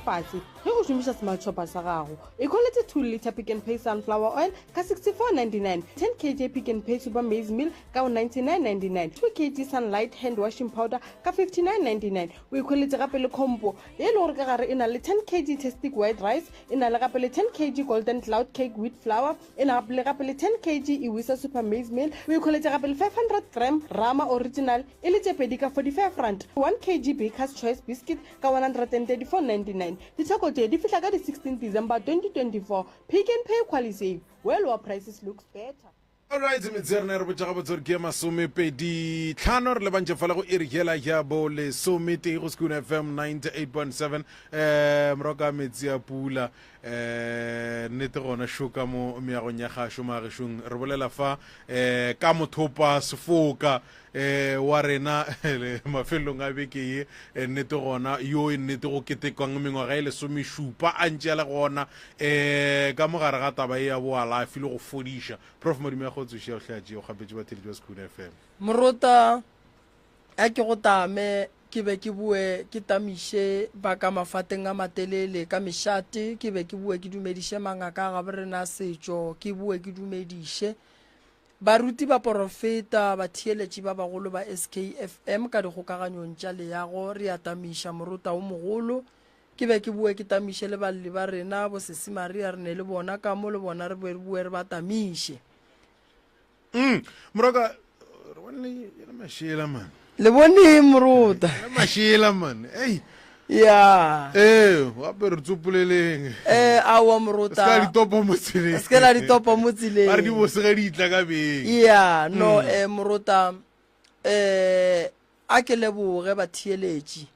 fase ge o šomiša Smart Shopper sa gago. Ikhweletše 2 litre Pick n Pay Sunflower Oil ka 64.99, 10 kg Pick n Pay Super Maize Meal ka go 99.99, 2 kg Sunlight Hand Washing Powder ka 59.99. O ikhweletše gape le combo ye e le gore ka gare e na le 10 kg Tastic White Rice, e na le gape le 10 kg Golden Cloud Cake Wheat Flour, e na le gape le 10 kg Iwisa Super Maize Meal. O ikhweletše gape le 500 gram Rama Original e le tše pedi ka R45, 1 kg Baker's Choice Biscuit ka 134.99. Ditheko tše di fihla ka di 16 December 2024. Pick n Pay Qualisave, where lower prices looks better. Alright, metse ya rena e re botša gabotse gore ke ya masomepedi tlhano re lebantše fale go iri yela ya bo lesometee go Sekhukhune FM 98.7 um morago ka metsi a pula um nnete gona šo ka mo meagong ya gašo magešong re bolela fa um ka mothopa sefoka eh wa rena mafelelong a beke ye eh, nnete gona yo e nnete go ketekwang mengwaga e lesomešupa a ntše a le gona um ka mogare ga taba e ya boalafi le go fodiša. Prof Madume a kgotsoši ya bohlatše o kgapetše batheletši ba Sekhukhune FM. Morota, a ke go tame, ke be ke boe ke tamiše ba ka mafateng a matelele ka mešate, ke be ke boe ke dumediše mangaka a gaborena a setšo, ke boe ke dumediše Baruti, baporofeta, batheeletši ba bagolo ba SKFM ka dikgokaganyong tša leago, re a tamiša Morota o mogolo. Ke be ke boe ke tamiše le balli ba rena, bo Sesi Maria, re ne le bona ka mo, le bona re be re boe re ba tamiše. Mm, Moroka, re bone le mašela man. Le bone eng Morota? Le mašela man. Ei. Ya. Ee, gape re tsopoleleng. Eh, aowa Morota. Se ka ditopa mo tseleng. Se ka la ditopa mo tseleng. Ba re di bose ge di tla ka beng. Ya, no mm. eh Morota eh a ke leboge batheeletši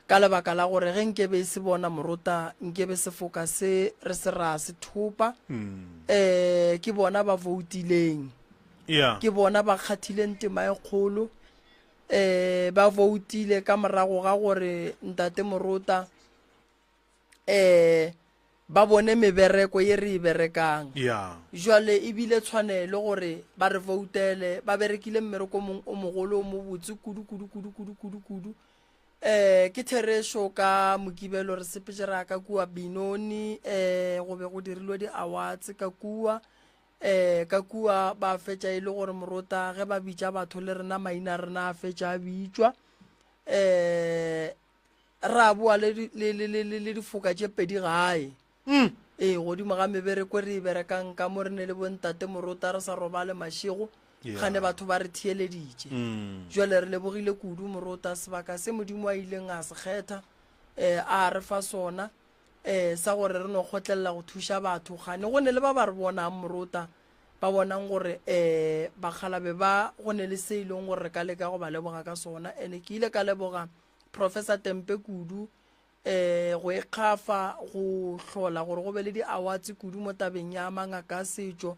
ka lebaka la gore ge nkebe e se bona Morota nkebe sefoka se re se ra se thopa. Mm. Eh ke bona ba voutileng. Yeah. Ke bona ba kgathileng tema e kgolo. um ba voutile ka morago ga gore ntate Morota um ba bone mebereko ye re e berekang. Yeah. Jwale e bile tshwanelo gore ba re voutele, ba berekile mmereko mong o mogolo o mobotse kudu kudu kudu kudu kudu kudu. Eh ke therešo ka Mokibelo re sepetše ra ka kua Benoni eh go be go dirilwe di-awards ka kua Ee, ka kua ba fetša e le gore morota ge ba bitša batho le rena maina a rena a fetša a bitšwa. Um ra boa le, le, le, le, le, le difoka tše pedi gae. Mm. Ee, godimo ga mebereko re e berekang ka mo re ne le bontate morota re sa robale mašego Yeah. gane batho ba re theeleditše. Mm. Jwale re lebogile kudu morota sebaka se Modimo a ileng a se kgetha um a re fa sona. um sa gore re no kgotlelela go thuša batho gane go ne le ba ba re bonang morota ba bonang gore um bakgalabe ba go ne le se e leng gore re ka leka go ba leboga ka sona ene ke ile ka leboga professor tempe kudu um go ikgafa go hlola gore go be le di-awards kudu mo tabeng ya mangaka a setšo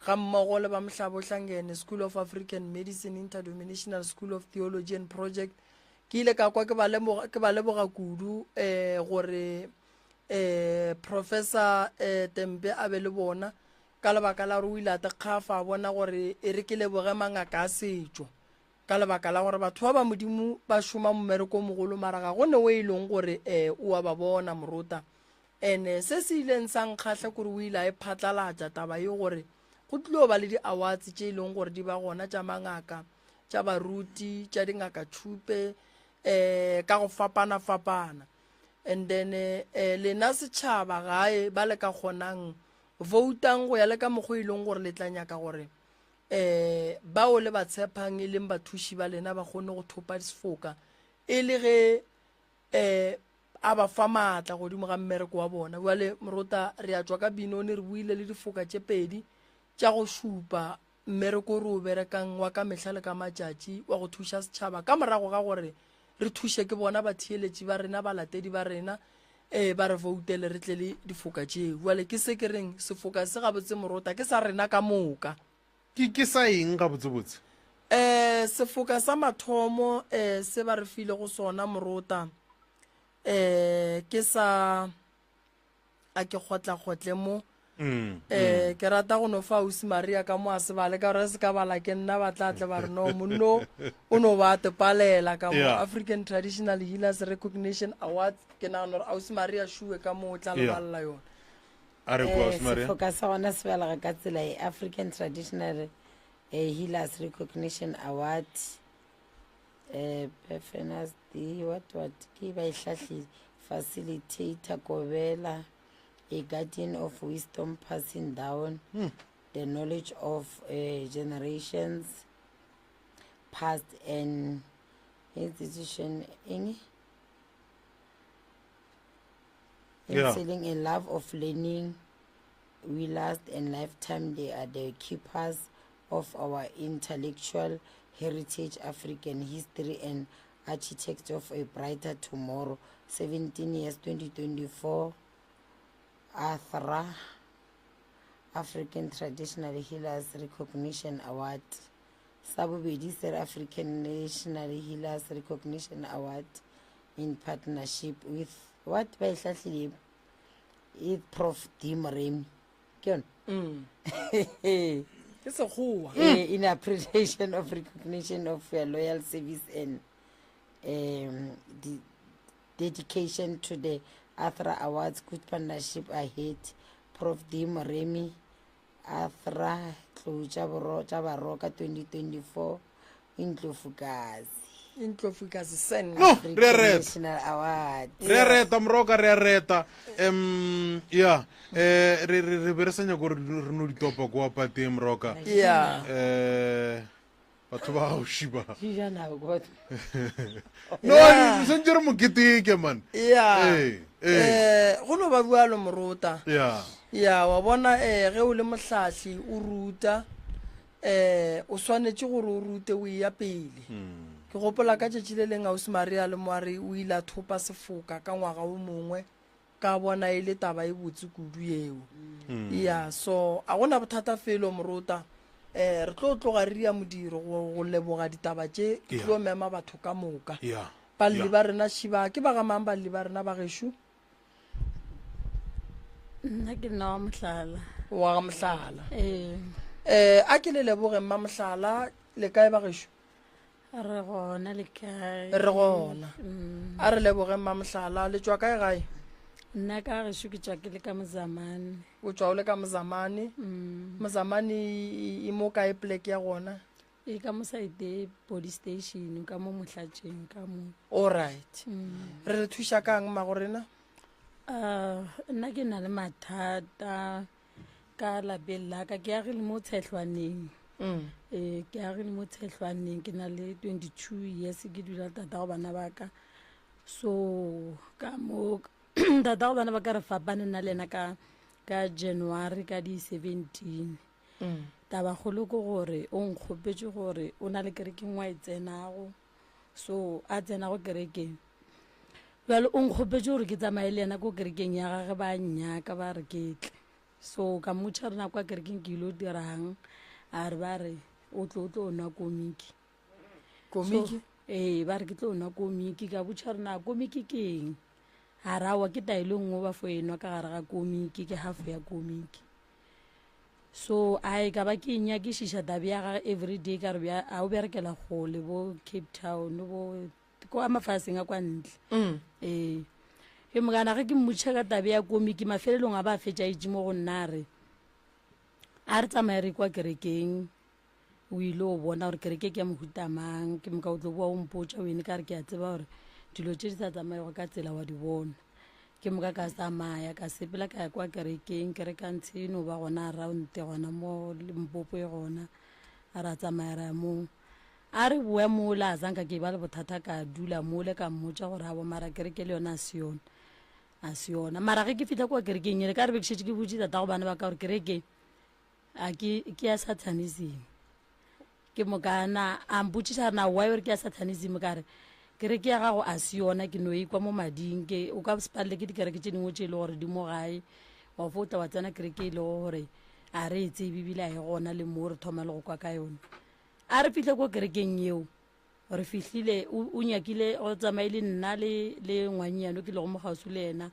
ga mmogo le ba mohlabohlangene school of african medicine interdenominational school of theology and project Ke ile ka kwa ke ba lemoga, ke ba leboga kudu eh, gore eh, Professor eh, Tempe a be le bona ka lebaka la gore o ile a tekgafa a bona gore e re ke leboge mangaka a setšo ka lebaka la gore batho ba ba modimo ba šoma mmereko o mogolo mara ga go ne o e leng gore um o a ba bona morota ene se se ileng sa nkgahla kore o ile a e phatlalatša taba ye gore go tlilo ba le di-awards tše e leng gore di ba gona tša mangaka tša baruti tša dingakatšhupe um ka go fapana-fapana and then um lena setšhaba gae ba le ka kgonang voutang go ya le ka mokgwa e leng gore le tla nyaka gore um bao le ba tshepang e leng bathuši ba lena ba kgone go thopa sefoka e le ge um a ba fa maatla godimo ga mmereko wa bona bjale morota re a tšwa ka binone re buile le difoka tše pedi tša go šupa Mmereko o re o berekang wa ka mehla le ka matšatši wa go thuša setšhaba ka morago ga gore re thuše ke bona batheeletši ba rena, balatedi ba rena, ee, ba re voutele re tle le difoka tšeo. Bjale ke se ke reng sefoka se gabotse morota ke sa rena ka moka. Ke, ke sa eng gabotsebotse? Ee, sefoka sa mathomo ee, se ba re filego sona morota ee, ke sa, a ke kgotlakgotle mo. Um ke rata go no fa ausi Maria ka mo a se bale ka gore ge se ka bala ke nna ba tla tle ba re no monno o no ba tepalela ka mo. Yeah. African Traditional Healers Recognition Awards ke nagana gore ausi Maria šuwe ka mo o tla Yeah. lebalela yona. A re kwa ausi Maria. Sefoka sa gona se balega ka tsela e African Traditional Healers Recognition Award eh Performance D what what ke ba e hlahlile facilitator Kobela a guardian of wisdom passing down hmm. the knowledge of uh, generations past and institution eng yeah. instilling a love of learning we last and lifetime they are the keepers of our intellectual heritage african history and architect of a brighter tomorrow 17 years 2024 athra african traditional healers recognition award sa bobedi se african national healers recognition award in partnership with what ba e hlahlile e prof d moremi ke yone mm. ke sekgowa eh, in appreciation of recognition of your loyal service and um, the dedication to the athra awards good partnership ahead prof d moremi athra tlou tša baroka 2024 intlofukazi intlofukazi sen no re a reta national award re a reta moroka re a reta um ya um re re be re sa nyako gore re no ditopa kwa pateng moroka ya um batho ba gauši ba ja nako batho no re santse re moketeke man ya ee ee um go no ba bjalo morota ya ya wa bona um ge o le mohlahli o ruta um o swanetše gore o rute o eya pele ke gopola ka tšatši le leng ausi maria le moare o ile a thopa sefoka ka ngwaga o mongwe ka bona e le taba e botse kudu yeo ya so a gona bothata felo morota um re tlo tloga re ya modiro go leboga ditaba tše ke tlo mema batho ka moka balli ba rena šiba ke ba ga mang balli ba rena ba gešo nna ke nna wa mohlala wa ga mohlala ee um a ke le leboge mma mohlala le kae ba gešo Re gona le kae? Re gona. A re leboge Mmamohlala. Le tšwa kae gae? Nna ka gešo ke tšwa ke le ka Mozamane. O tšwa o le ka Mozamane. Mozamane e mo kae plek ya gona? E ka mo side police station ka mo Mohlatšeng ka mo. All right. Re le thuša kang mmago rena? Uh, nna ke na le mathata ka lapeng la ka ke agile mo tshehlwaneng mm. ee ke agile mo tshehlwaneng ke na le 22 years ke dula tata go bana ba ka so ka mo tata go bana ba ka re fapane nna le ena ka ka january ka di 17 mm. tabakgolo ke gore o nkgopetse gore o na le kerekeng wa e tsenago so a tsenago kerekeng Bjale o nkgopetše gore ke tsamaye le yena ko kerekeng ya gage ba nnyaka ba re ke tle. So ka mmotša re na kwa kerekeng ke ilo dirang a re ba re o tlo o tlo nwa komiki. Komiki? So, ee ba re ke tlo nwa komiki ka botša re na komiki ke eng a re aowa ke taelo nngwe ba fo e nwa ka gare ga komiki ke half ya komiki. So a e ka ba ke nyakišiša tabe ya gage everyday ka re bja a o berekela kgole bo Cape Town bo kwa mafaseng a kwa ntle mm. ee ke mokana ge ke mmotšha ka tabe ya komiki mafelelong a ba fetša itše mo go nna a re a re tsamaye re kwa kerekeng o ile o bona gore kereke ke ya mohuta mang ke moka o tlo boa o mpotša o ene ka re ke a tseba gore dilo tše di sa tsamayego ka tsela wa di bona ke moka ka tsamaya ka sepela ka ya kwa kerekeng kereka ntshe e no ba gona around gona mo limpopo e gona a ra tsamaya ra ya moo A re boe mola, a zanka ke ba le bothata ka dula mole ka mmotša gore awa mara kereke le yona a se yona a se yona mara ge ke fihla kua kerekeng ele ka re be ke šetše ke botše tatago bana ba ka gore kereke a ke ke ya satanism ke mokana a mpotšiša re na why ore ke ya satanism ka re kereke ya gago a se yona ke no ikwa mo mading ke o ka se palele ke dikereke tše dingwe tše e le gore di mo gae wa fo tla wa tsena kereke e lego gore a re e tsebe ebile a e gona le mo re thoma le go kwa ka yone A re fihle ko kerekeng yeo, re fihlile, o, o nyakile go tsamaye le nna le, le ngwannyane ke lego mo kgauswi le yena.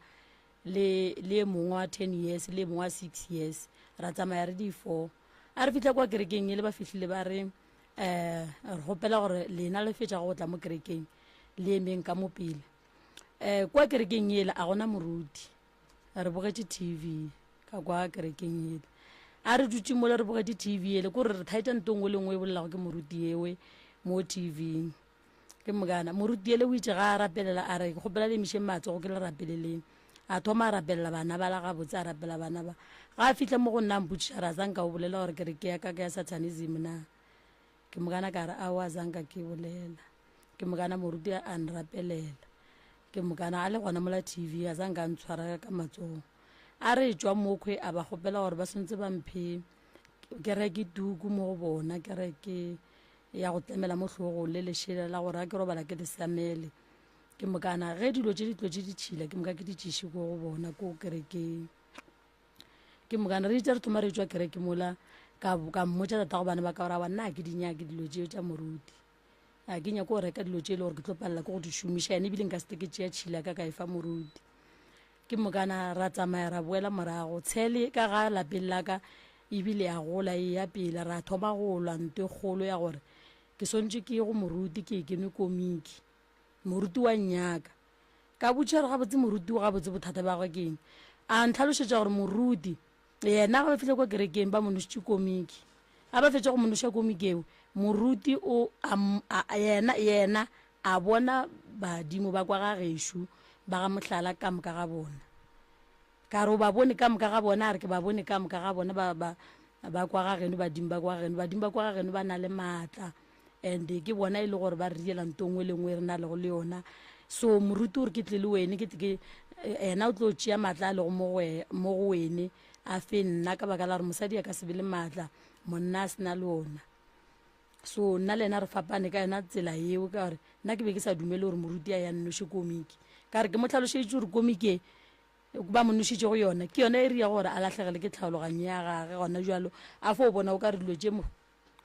le le e mongwe wa 10 years le e mongwe wa 6 years ra tsamaya re di four a re fitlha kwa kerekeng e le ba fihlile ba re um re kgopela gore lena le fetša go tla mo kerekeng le emeng ka mo pele um kwa kerekeng ele a gona moruti re bogetše tv ka kwa kerekeng ele a re dutše mole re bogetše tv ele kore re thaetša nto nngwe le nngwe e bolelago ke moruti ewe mo tvng ke mokana moruti ele o itše ga a rapelela a re ke kgopela le emišeng matsogo ke le rapeleleng a thoma a rapelela bana ba la gabotse a rapela bana ba ga a fitlha mo go nna a mpotšiša ra zanka o bolela gore kereke ya ka ke ya satanism na ke mokana ka re aowa zanka ke bolela ke mokana moruti a nrapelela ke mokana a le gona mola tv a zanka a ntshwara ka matsogo a re tšwa mokhwe a ba kgopela gore ba swantse ba mphe kereke tuku mo go bona kereke ya go tlemela mo hlogong le lešela la gore a ke robala ke le samele ke mokana ge dilo tše di tlo tše ditšhila ke moka ke di tšiše ko go bona ko kerekeng ke mokana re itse re thoma re tšwa kereke mola ka ka mmotša tata go bana ba ka gore awa nna ke di nyake dilo tšeo tša moruti a ke nyako go reka dilo tše e le gore ke tlo palela ke go di šomiša ene ebile nka se ke tšea tšhila ka ka e fa moruti Ke mokana ra tsamaya ra boela morago. Tshele ka ga lapeng la ka ebile ya gola e ya pele. Ra thoma go lwa ntwa e kgolo ya gore ke swantše ke ye go moruti ke ye ke nwe komiki. Moruti wa nnyaka. Ka botšiša gore gabotse moruti o gabotse bothata bja gagwe ke eng. A ntlhalošetša gore moruti yena ga ba fihla kwa kerekeng ba mo nošitše komiki. A ba fetša go mo noša komiki eo, moruti o a, a, yena, yena A bona badimo ba kwa ga gešo ba ga mohlala ka moka ga bona. Ka re o ba bone ka moka ga bona, a re ke ba bone ka moka ga bona ba, ba, ba kwa ga geno, badimo ba kwa ga geno. Badimo ba kwa ga geno ba na le maatla and ke bona e le gore ba re diela nto nngwe le nngwe e re na lego le yona. So moruti o re ke tle le wene ke tle ke yena o tlo tšea maatla a lego mo go mo go wene a fe nna ka baka la gore mosadi a ka se be le maatla monna a se na le ona. So nna le yena re fapane ka yona tsela yeo ka gore nna ke be ke sa dumele gore moruti a ya nnoše komiki ka re ke mo tlhalošeditše gore komiki e ba mo nošitšego yona ke yona e ria gore a lahlegele ke tlhaologanyo ya gage gona jalo a fo bona o ka re dilo tše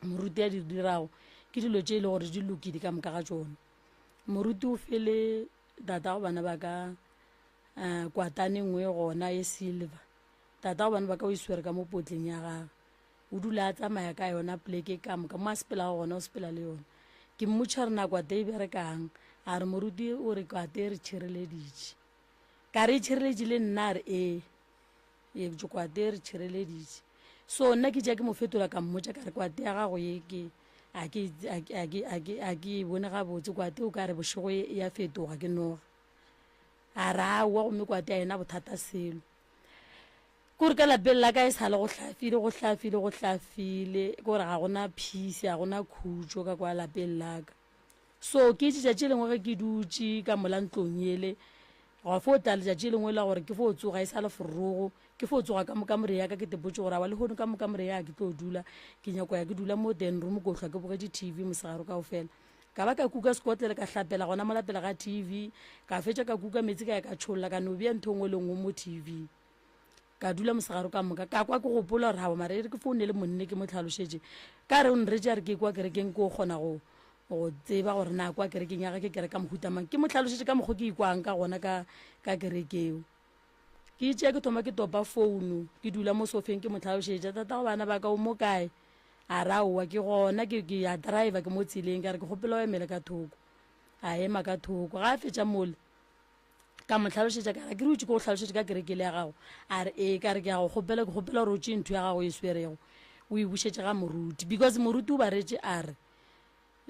moruti a di dirago ke dilo tše e le gore di lokile ka moka ga tšona moruti o fele tatago bana ba ka um kwatane nngwe gona e silver tatago bana ba ka o e swere ka mo potleng ya gage O dula a tsamaya ka yona poleke ka moka, mo a sepelago gona o sepela le yona. Ke mmotša gore na kwate e berekang, a re moruti o re kwate e re tšhireleditše. Ka re e tšhireletše le nna, a re ee, e kwate e re tšhireleditše. So nna ke tša ke mo fetola ka mmotša ka re kwate ya gago ye ke a ke a ke a ke a ke a ke e bone gabotse kwate o ka re bošego e ya fetoga ke noga. A re aowa gomme kwate a ena bothata selo. Kore ka lapeng la ka e sa le go hlafile, go hlafile, go hlafile, kore ga gona peace, ga gona khutšo ka kwa lapeng la ka. So ke itše tšatši lengwe ge ke dutše ka mola ntlong yele, gwa fo tla letšatši lengwe la gore ke fo tsoga e sa le forogo, ke fo tsoga ka mo kamore ya ka ke tepotše gore awa lehono ka mo kamore ya ke tlo dula, ke nyako ya ke dula mo den room ko hlwa ke bogetše TV mosegare kaofela. Ka ba ka kuka sekotlele ka hlapela gona mola pele ga TV, ka fetša ka kuka meetse ka ya ka tšholla ka no bea ntho e nngwe le nngwe mo TV. Ka dula mosegare ka moka, ka kwa ke gopola gore aowa mara e re ke founele monne ke mo tlhalošetše. Ka re o nretše a re ke kwa kerekeng ko kgona go go tseba gore na kwa kerekeng ya ge ke kereka mohuta mang. Ke mo tlhalošetše ka mokgo ke ikwang ka gona ka ka kerekeo. Ke itše ke thoma ke topa founu, ke dula mo sofeng ke mo tlhalošetša, tatago bana ba ka o mo kae? A re aowa ke gona ke ke ya driver ke mo tseleng, ka re ke kgopela o emele ka thoko. A ema ka thoko, ga a fetša mole Ka mo hlalošetša ka re, Ke re o tše ke go hlalošetše ka kerekele ya gago? A re, Ee. Ka re, Ke a go kgopela, ke kgopela gore o tšee ntho ya gago e swerego o e bušetše ga moruti. Because moruti o ba retše a re,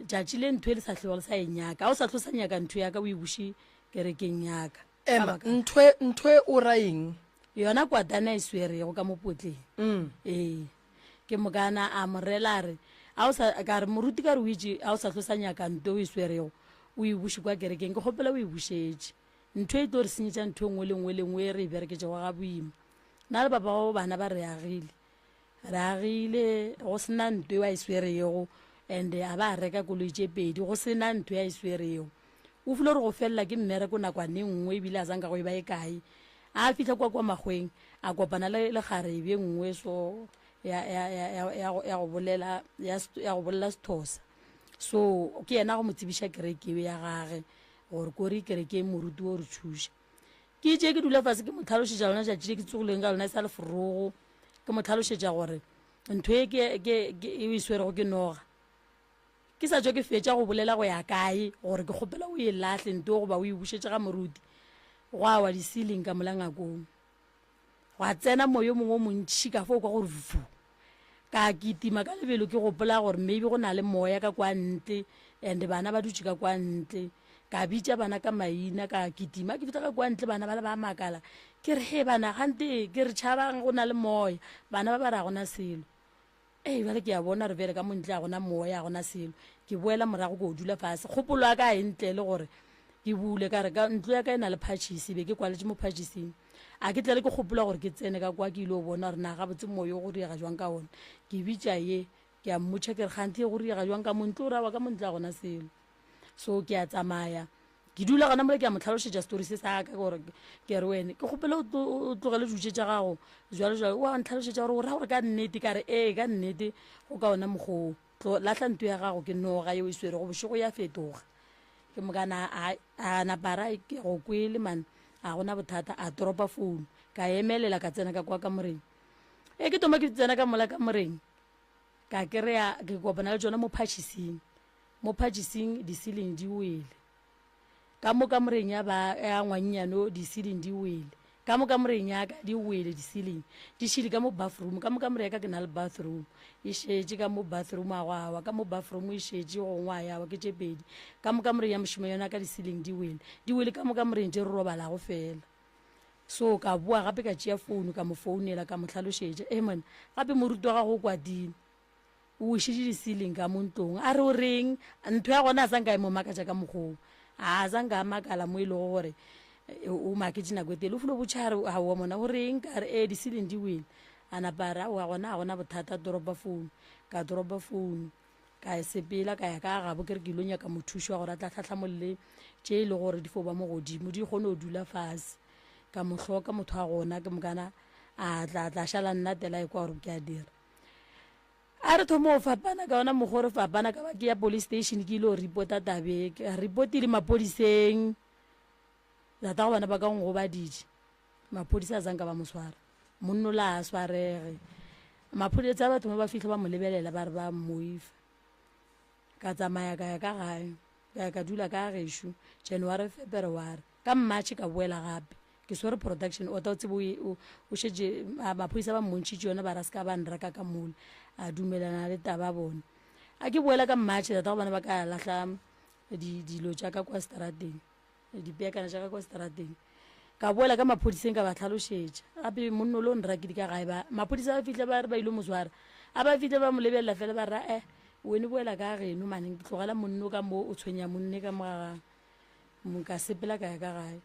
Tšatši le ntho e le sa hlwego le sa e nyaka, ga o sa hlo sa nyaka ntho ya ka o e buše kerekeng ya ka. Ka Ema, baka. ntho e, ntho e o ra eng? Yona kwatana e swerego ka mo potleng. Mm. Ee. Ke mokana a mo rela a re, A o sa, ka re, moruti ka re o itše, a o sa hlo sa nyaka nto o e swerego, o e buše kwa kerekeng, ke kgopela o e bušetše. Ntho e tlo re senyetša ntho e nngwe le nngwe le nngwe e re e bereketšego ga boima. Nna le papa wa bana ba re agile. Re agile go se na nto eo a e swerego and a ba a reka koloi tše pedi go se na ntho ya e swerego. O file gore go felela ke mmereko nakwane nngwe ebile a zanka go e ba e kae. A fihla kwa kwa makgweng a kopana le lekgarebe nngwe so ya, ya, ya, ya, ya, ya go bolela ya, ya go bolela Sethosa. So ke yena go mo tsebiša kereke ya gage gore kore kereke moruti o re thuša. Ke itše ke dula fase ke mo tlhalošetša lona tšatši le ke tsogileng ka lona e sa le forogo, ke mo tlhalošetša gore ntho e ke, ke, ke, e o e swerego ke noga. Ke sa tšwa ke fetša go bolela go ya kae gore ke kgopela o e lahle nto goba o e bušetše ga moruti, gwa wa di-ceiling ka mola ngakong. Gwa tsena moya o mongwe o montši ka fo kwa gore vu. Ka kitima ka lebelo ke gopola gore maybe go na le moya ka kwa ntle and bana ba dutše ka kwa ntle. Ka bitša bana ka maina ka kitima ke fihla ka kwa ntle bana bale ba makala. Ke re he bana gante ke re tšhabang go na le moya. Bana ba ba re ga gona selo. Ee, bjale ke a bona gore bjale ka mo ntle ga gona moya, ga gona selo. Ke boela morago ko dula fase. Kgopolo ya ka e ntle le gore ke bule ka re ka ntlo ya ka e na le phatšhisi, be ke kwaletše mo phatšhising. A ke tlele ke kgopola gore ke tsene ka kwa ke ile go bona gore na gabotse moya o go riega jwang ka ona. Ke bitša ye, ke a mmotšha ke re kganthe go riega jwang ka mo ntlo, o re aowa ka mo ntle ga gona selo. So ke a tsamaya. Ke dula gona mola ke a mo tlhalošetša story se sa ka gore ke re wene ke kgopele o tlogele dutše tša gago jalo jalo. O a ntlhalošetša gore o ra gore ka nnete, ka re ee ka nnete go ka ona mokgwa oo. Tlo lahla nto ya gago ke noga yeo e swerego bošego ya fetoga. Ke mokana a a napa a ra ke go kwele man a gona bothata a dropa phone. Ka emelela ka tsena ka kwa kamoreng. E ke thoma ke tsena ka mola kamoreng ka kry-a ke kopana le tšona mo phatšhising. Mo phatšhising di-ceiling di wele. Ka mo kamoreng ya ba ya ngwannyane o di-ceiling di wele. Ka mo kamoreng ya ka di wele di-ceiling. Di šile ka mo bathroom. Ka mo kamore ya ka ke na le bathroom. E šetše ka mo bathroom a gwa wa. Ka mo bathroom e šetše gongwe a ya wa ke tše pedi. Ka mo kamoreng ya mošemanyana wa ka di-ceiling di wele. Di wele ka mo kamoreng tše re robalago fela. So ka boa gape ka tšea founu ka mo founela ka mo hlalošetša. Ee monna, gape moruti wa gago o kwatile. O wišitše di-ceiling ka mo ntlong. A re o reng? Ntho ya gona a sa nka e mo makatša ka mokgwa oo. A sa nka a makala mo e lego gore o maketše nako e tele. O filo botša a re, aowa mona o reng? Ka re, ee di-ceiling di wele. A napa a re, aowa gona ga gona bothata, dropa founu. Ka dropa founu, ka sepela ka ya ka gabo ke re ke ilo nyaka mothuši wa gore a tla hlahlamolle tše e le gore di fo ba mo godimo, di kgone go dula fase. Ka mo hloka motho wa gona, ke mokana a tla, a tla šala nnatela a ekwa gore ke a dira. A re thoma go fapana ka ona mokgwa re fapana ka ba ke ya police station ke ile go reporta tabe ke reportile maphodiseng tata go bana ba ka ngobaditše maphodisa a zanka ba mo swara monno la a swarege maphodisa a batho mo ba fihla ba mo lebelela ba re ba mmoifa ka tsamaya ka ya ka gae ka ya ka dula ka gešo January February Ka March ka boela gape. Ke swere production order, o tsebe o, o, o šetše, a, maphodisa ba mmontšhitše yona ba re a se ka ba nraka ka mola. A dumelana le taba bona. A ke boela ka March, tatago bana ba ka lahla di, dilo tša ka kwa seterateng, dipeakana tša ka kwa seterateng. Ka boela ka maphodiseng ka ba hlalošetša. Gape monno lo nrakile ka gae ba, maphodisa ba fihla ba re ba ile mo swara. A ba fihla ba mo lebelela fela ba re, eh, wene boela ka geno mane, tlogela monno ka mo, o tshwenya monne ka mo ga gago. Ka sepela ka ya ka gae.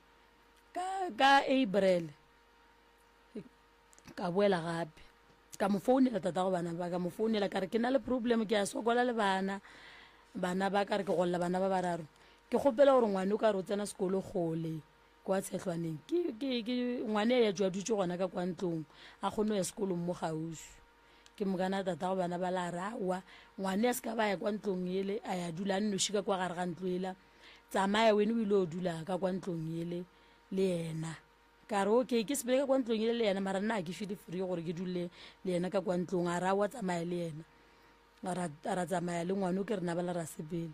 Ka, ka April, ka boela gape. Ka mo founela tatago bana ba, ka mo founela ka re ke na le problem, ke a sokola le bana. Bana ba ka re ke golla bana ba bararo. Ke kgopela gore ngwane o ka re o tsena sekolo kgole kwa Tshehlwaneng. Ke, ke, ke ngwane ya tšwa dutše gona ka kwa ntlong, a kgone go ya sekolong mo kgauswi. Ke mokana tatago bana ba la re aowa, ngwane a se ka ba ya kwa ntlong yele, a ya dula a nnoši ka kwa gare ga ntlo yela. Tsamaya wene o ile o dula ka kwa ntlong yele le yena. Ka re okay, ke sepele ka kwa ntlong yele le yena, mara nna ga ke feel free gore ke dule le yena ka kwa ntlong. A re aowa tsamaya le yena. Ra, ra tsamaya le ngwano ke rena bala ra sepela.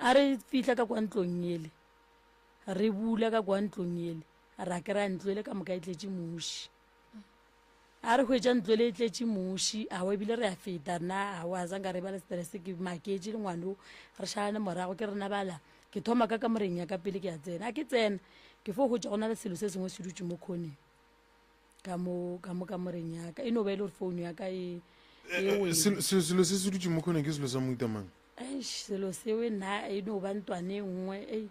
A re fihla ka kwa ntlong yele, re bula ka kwa ntlong yele, ra kry-a ntlo yele ka moka e tletše muši. A re hwetša ntlo ele e tletše muši, awa ebile re a feta rena, awa a zanka re ba le stress, ke maketše le ngwano, re šalane morago, ke rena bala, ke thoma ka kamoreng ya ka pele ke a tsena, a ke tsena, ke fo hwetša go na le selo se sengwe se dutše mo khoneng, ka mo, ka mo kamoreng ya ka, e no ba e le gore founu ya ka e, e wele. Selo, selo, selo se se dutše mo khoneng ke selo sa mohuta mang? Eish, selo seo nna e no ba ntwane e nngwe, ei.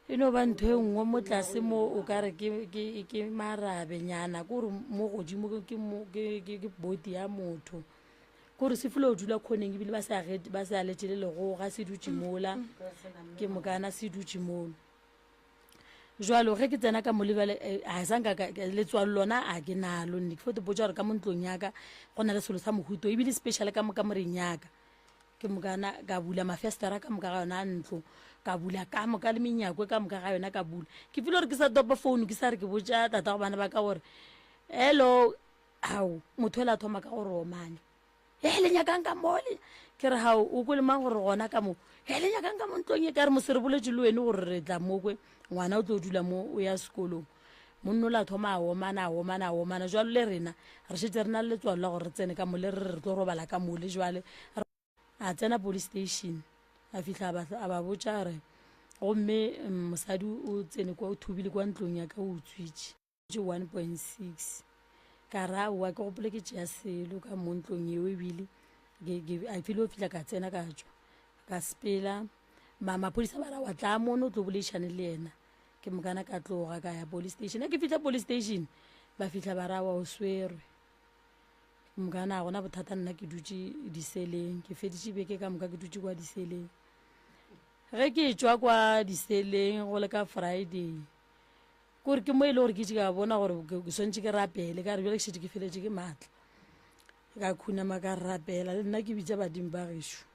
E no ba ntho e nngwe mo tlase mo o ka re ke, ke, ke marabenyana, ke gore mo godimo ke, ke, ke, ke, ke body ya motho. Ke gore se filo dula khoneng ebile ba sa ge, ba sa letše le legoga, se dutše mola, ke mokana se dutše mola. Jwalo ge ke tsena ka mo lebale, eh, a sa nka ka, letswalo lona a ke nalo nne. Ke fo te potša gore ka mo ntlong ya ka go na le selo sa mohuto ebile special ka mo kamoreng ya ka. Ke mokana ka bula mafestera ka moka ga yona ntlo. Ka bula ka moka le menyakwe ka moka ga yona ka bula. Ke feel gore ke sa topa phone ke sa re ke botša tata go bana ba ka gore hello, ao motho ela thoma ka gore omane. He le nyakang ka mo le ke re hao o kwele mang gore gona ka mo he le nyakang ka mo ntlong e ka re mose re boletše le wene gore re tla mo kwe ngwana o tlo dula mo o ya sekolong. Monna o la thoma a omana a omana a omana jwalo le rena re šetše re na le letswalo la gore re tsene ka mo le re re tlo robala ka mo le jwale. A tsena police station a fihla a ba botša a re gomme mosadi o tsene kwa o thubile kwa ntlong ya ka o utswitše. 1.6 ka re aowa ke gopole ke tšea selo ka mo ntlong eo ebile a file o fihla ka tsena ka tšwa ka sepela. Maphodisa ba ra wa tla mono o tlo boleišane le yena. Ke mokana ka tloga ka ya police station. A ke fihla police station ba fihla ba ra wa o swerwe. Ke mokana ga gona bothata nna ke dutše diseleng ke feditše beke ka moka ke dutše kwa diseleng. Ge ke tšwa kwa diseleng go le ka Friday kore ke mo e le gore ke itše ka bona gore ke swantše ke rapele ka re bjale ke šetše ke feletše ke maatla. Ka khunama ka rapela le nna ke bitša badimo ba gešo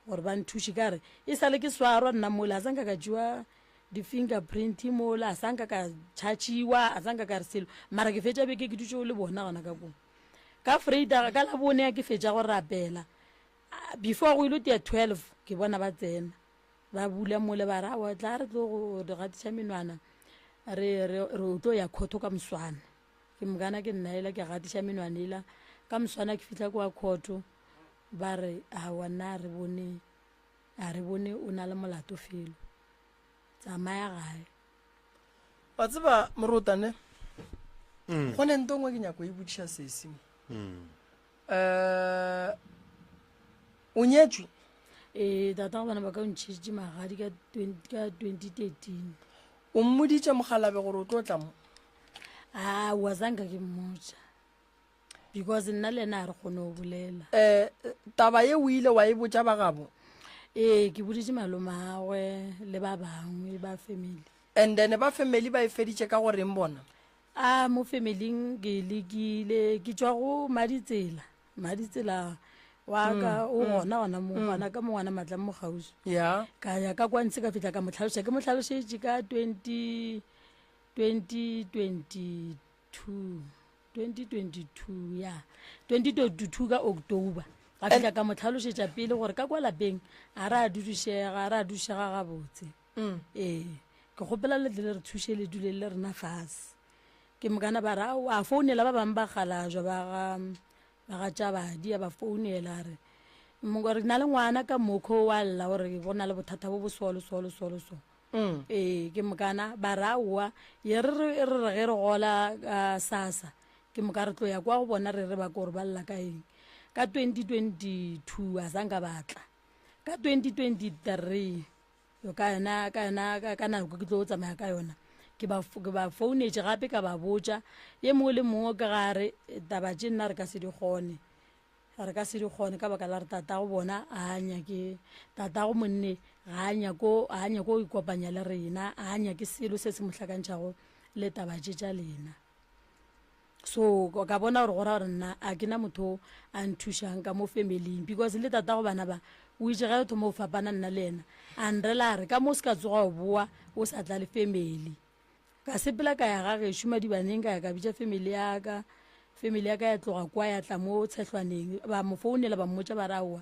gore ba nthuše ka re e sale ke swarwa nna mola a sa nka ka tšewa di-fingerprint mola a sa nka ka tšhatšhiwa a sa nka ka re selo mara ke fetša beke ke dutše le bona gona ka koo. Ka Vrydag ka Labone ke fetša go rapela before go ile tia 12 ke bona ba tsena. Ba bula mole ba re aowa tla re tlo go di gatiša menwana re re re o tlo ya khotho ka moswana. Ke mokana ke nna ela ke gatiša menwana ela ka moswana ke fihla kwa khotho ba re aowa nna a re bone a re bone o na le molato felo tsamaya gae. Wa tseba morotane go ne nto nngwe ke nyako e botšiša sesi mo. Um o nyetšwe? Ee, tata go bana ba ka o ntšhitše magadi ka ka 2013. O mmoditše mokgalabe gore o tlo tla mo? Aowa, zanka ke mmotša because nna le ena a re kgone go bolela. Um taba ye o ile wa e botša ba gabo? Ee, ke boditše malomagwe le ba bangwe ba family. And then ba family ba e feditše ka goreng bona? A mo familing ke lekile, ke tšwa go Maditsela. Maditsela wa ka o gona gona mo gona ka mo ngwana matla mo kgauswi. Ya. Ka ya ka kwa ntshe ka fihla ka mo hlaloša, ke mo hlalošetše ka 20 2022 2022 ya 2022 ka October. Ka fihla ka mo hlalošetša pele gore ka kwa lapeng a re a dudišega, a re a dušega gabotse. Ee, ke kgopela le tle le re thuše le dule le rena fase. Ke mokana ba re aowa, a founela ba bangwe ba kgalajwa ba ga ba ga Tšabadi, a ba founela a re re na le ngwana ka mokho wa lla gore go na le bothata bo bo so le so le so le so. Ee, ke mokana ba re aowa, ye re re re re ge re gola ka SASSA ke moka re tlo ya kwa go bona re re ba ko gore ba lla ka eng. Ka 2022 a sa nka ba tla. Ka 2023 ka yona ka yona ka nako ke tlo tsamaya ka yona ke ba ke ba founetše gape ka ba botša ye mongwe le mongwe ka ga re taba tše nna re ka se di kgone re ka se di kgone ka baka la re tatago bona a nyake tatago monne ga a nyako a nyako ikopanya le rena a nyake selo se se mo hlakantšhago le taba tše tša lena. So ka bona gore go ra gore nna a ke na motho a nthušang ka mo familing because le tatago bana ba o itše ge o thoma o fapana nna le yena a nrela a re ka mo o se ka tsoga o boa o sa tla le family. Ka sepela ka ya ga gešo Madibaneng ka ya ka bitša family ya ka, family ya ka ya tloga kwa ya tla mo Tshehlwaneng ba mo founela ba mmotša ba re aowa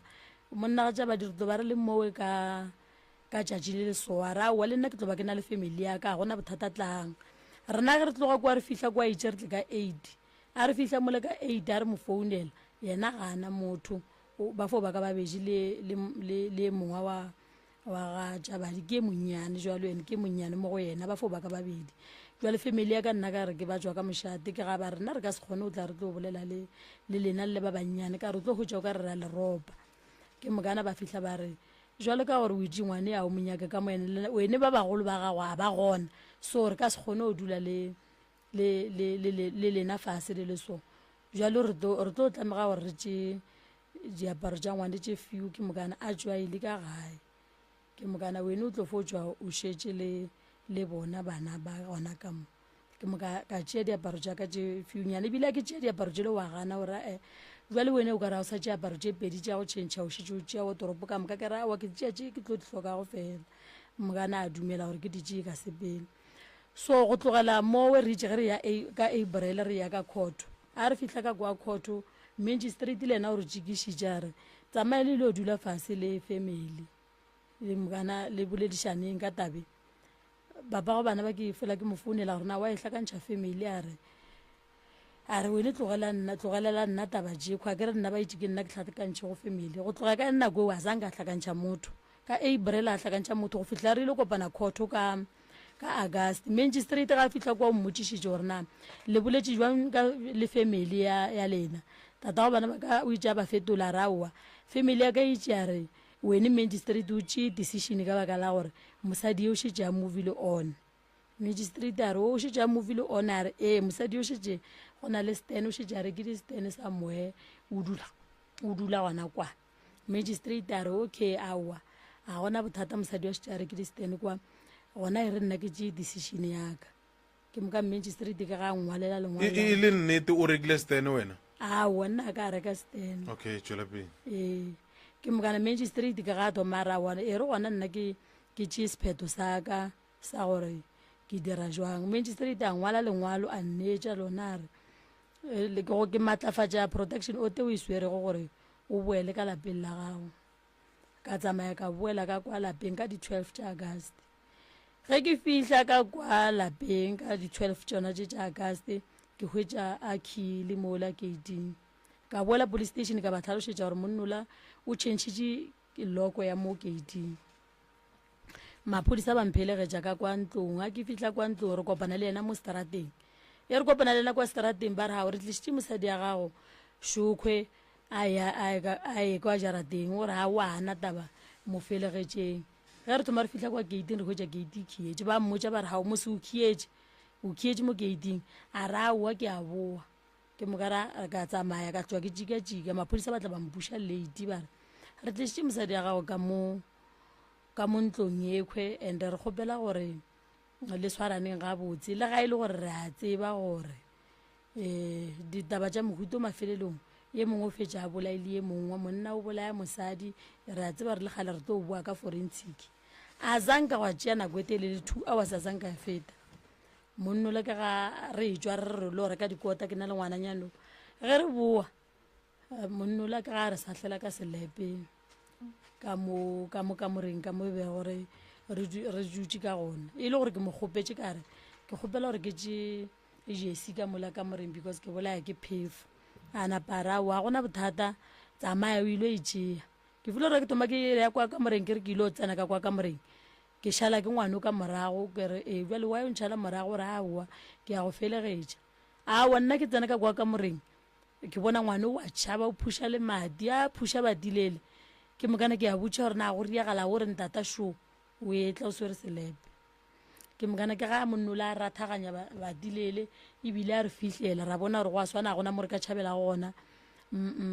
monna ga tša badiri tlo ba re le mowe ka Ka tšatši le le so, a re, Aowa, le nna ke tlo ba ke na le family ya ka, ga gona bothata, tlang. Rena ge re tloga kua re fihla kua itše re tle ka eight. A re fihla mole ka eight a re mo founela, yena ga a na motho, o, ba fo ba ka ba beji le, le, le, le e mongwe wa, wa ga Tšabadi, ke e monnyane jwalo, ene ke e monnyane mo go yena, ba fo ba ka babedi. Jwale family ya ka nna ka re ke ba tšwa ka mošate, ke ga ba re nna re ka se kgone go tla re tlo bolela le, le lena le le ba bannyane, ka re o tlo hwetša o ka re re a le ropa. Ke mokana ba fihla ba re, Jwalo ka gore o itše ngwane a o mo nyake ka mo ene, wene ba bagolo ba gago a ba gona, so re ka se kgone go dula le, le, le, le, le, le lena fase le le so. Jwalo re tlo, re tlo tlamega gore re tše diaparo tša ngwane tše few, ke mokana a tšwa ile ka gae. Ke mokana wene o tlo fo tšwa o šetše le, le bona bana ba gona ka mo. Ke mo ka, ka tšea diaparo tša ka tše fewnyana, ebile a ke tšea diaparo tšele wa gana o ra e jwale wene o ka ra o sa tšea aparo tše pedi tša go tšhentšha o šetše o tšea wa toropo ka moka. Ke ra aowa ke tšea tše ke tlo di hlokago fela. Mokana a dumela gore ke di tšee ka sepele. So go tlogela mowe re itše ge re ya ka April re ya ka court. A re fihla ka kwa court, magistrate le yena o re tšikišitše a re tsamaya le ile dula fase le family le mokana le boledišaneng ka tabe. Papa go bana ba ke fela ke mo founela gore na wa e hlakantšha family a re a re wene tlogela nna tlogelela nna taba tšekhwa ke re nna ba itše ke nna ke hlakantšhego family. Go tloga ka nako eo a zanka a hlakantšha motho. Ka April a hlakantšha motho go fihla re ile kopana court ka ka August. Magistrate ga a fihla kwa o mmotšišitše gore na le boletše jwang ka le family ya, ya lena. Tatago bana ba ka o itše a ba fetola a re aowa family ya ka e itše ya re wene magistrate o tšee decision ka baka la gore mosadi yo o šetše a movile on. Magistrate a re o šetše a movile on a re ee mosadi yo šetše go na le stand o šetše a rekile stand somewhere o dula o dula gona kwa. Magistrate a re okay aowa a gona bothata mosadi wa šetše a rekile stand kwa gona e re nna ke tšee decision ya ka. Ke moka magistrate ke ga a nngwalela lengwalo. E, e le nnete o rekile stand wena? Aowa nna a ka a reka stand. Okay tšwela pele. Ee ke mokana magistrate ke ga a thoma a re aowa e re gona nna ke ke tšee sephetho sa ka sa gore ke dira jwang. Magistrate a ngwala lengwalo a nneetša lona a re eh, ke go ke matlafatša protection order o e swerego gore o boele ka lapeng la gago. Ka tsamaya ka boela ka kwa lapeng ka di-12 tša August. Ge ke fihla ka kwa lapeng ka di-12 tšona tše tša August, ke hwetša a khile mola gating. Ka boela police station ka ba hlalošetša gore monnola o tšhentšhitše loko ya mo gating. Maphodisa ba mphelegetša ka kwa ntlong. Ga ke fihla kwa ntlong re kopana le yena mo strateng. E re kopana le yena kwa strateng ba re gao re tlišitše mosadi ya gago Šokhwe a ya a ye kwa jarateng o re ga wa na taba mo felegetšeng. Ge re thoma re fihla kwa gating re hwetša gate e khietše. Ba mmotša ba re gao mose o khietše o khietše mo gating a re aowa ke a boa. Ke moka ra ka tsamaya ka tšwa ke tšika-tšika maphodisa ba tla ba mpuša late ba re re tlišitše mosadi ya gago ka mo ka mo ntlong yekhwe and re kgopela gore le swaraneng gabotse le ga e le gore re a tseba gore um ditaba tša mohuto mafelelong ye mongwe o fetša a bolaile ye mongwe monna o bolaya mosadi re a tseba re le kgale re tlo boa ka forensic a zanka gwa tšea nako e telele 2 hours a zanka ya feta monnole ke ga re etšwa re re lo reka dikota ke na le ngwananyano ge re boa monnola ke ga re sahlela ka selepe ka mo ka mo kamoreng ka mo e bego re re dutše ka gona e le gore ke mo kgopetše ka re ke kgopela gore ke tše jesi ka mola kamoreng because ke bolaya ke phefo a napa a re aowa gona bothata tsamaya o ile e tšea ke file gore ke thoma ke ya kwa kamoreng ke re ke ile o tsena ka kwa kamoreng ke šala ke ngwano ka morago ke re ee bjale wa yo ntšhala morago re aowa ke ya go felegetša aowa nna ke tsena ka kwa kamoreng Ke bona ngwana o a tšhaba, o phuša le madi, a phuša badilele. Ke mokana ke a botša gore na go riagala o re ntata šo o etla o swere selepe. Ke mokana ke ga monnola a rathaganya badilele ebile a re fihlela ra bona gore go a swana ga gona mo re ka tšhabelago gona.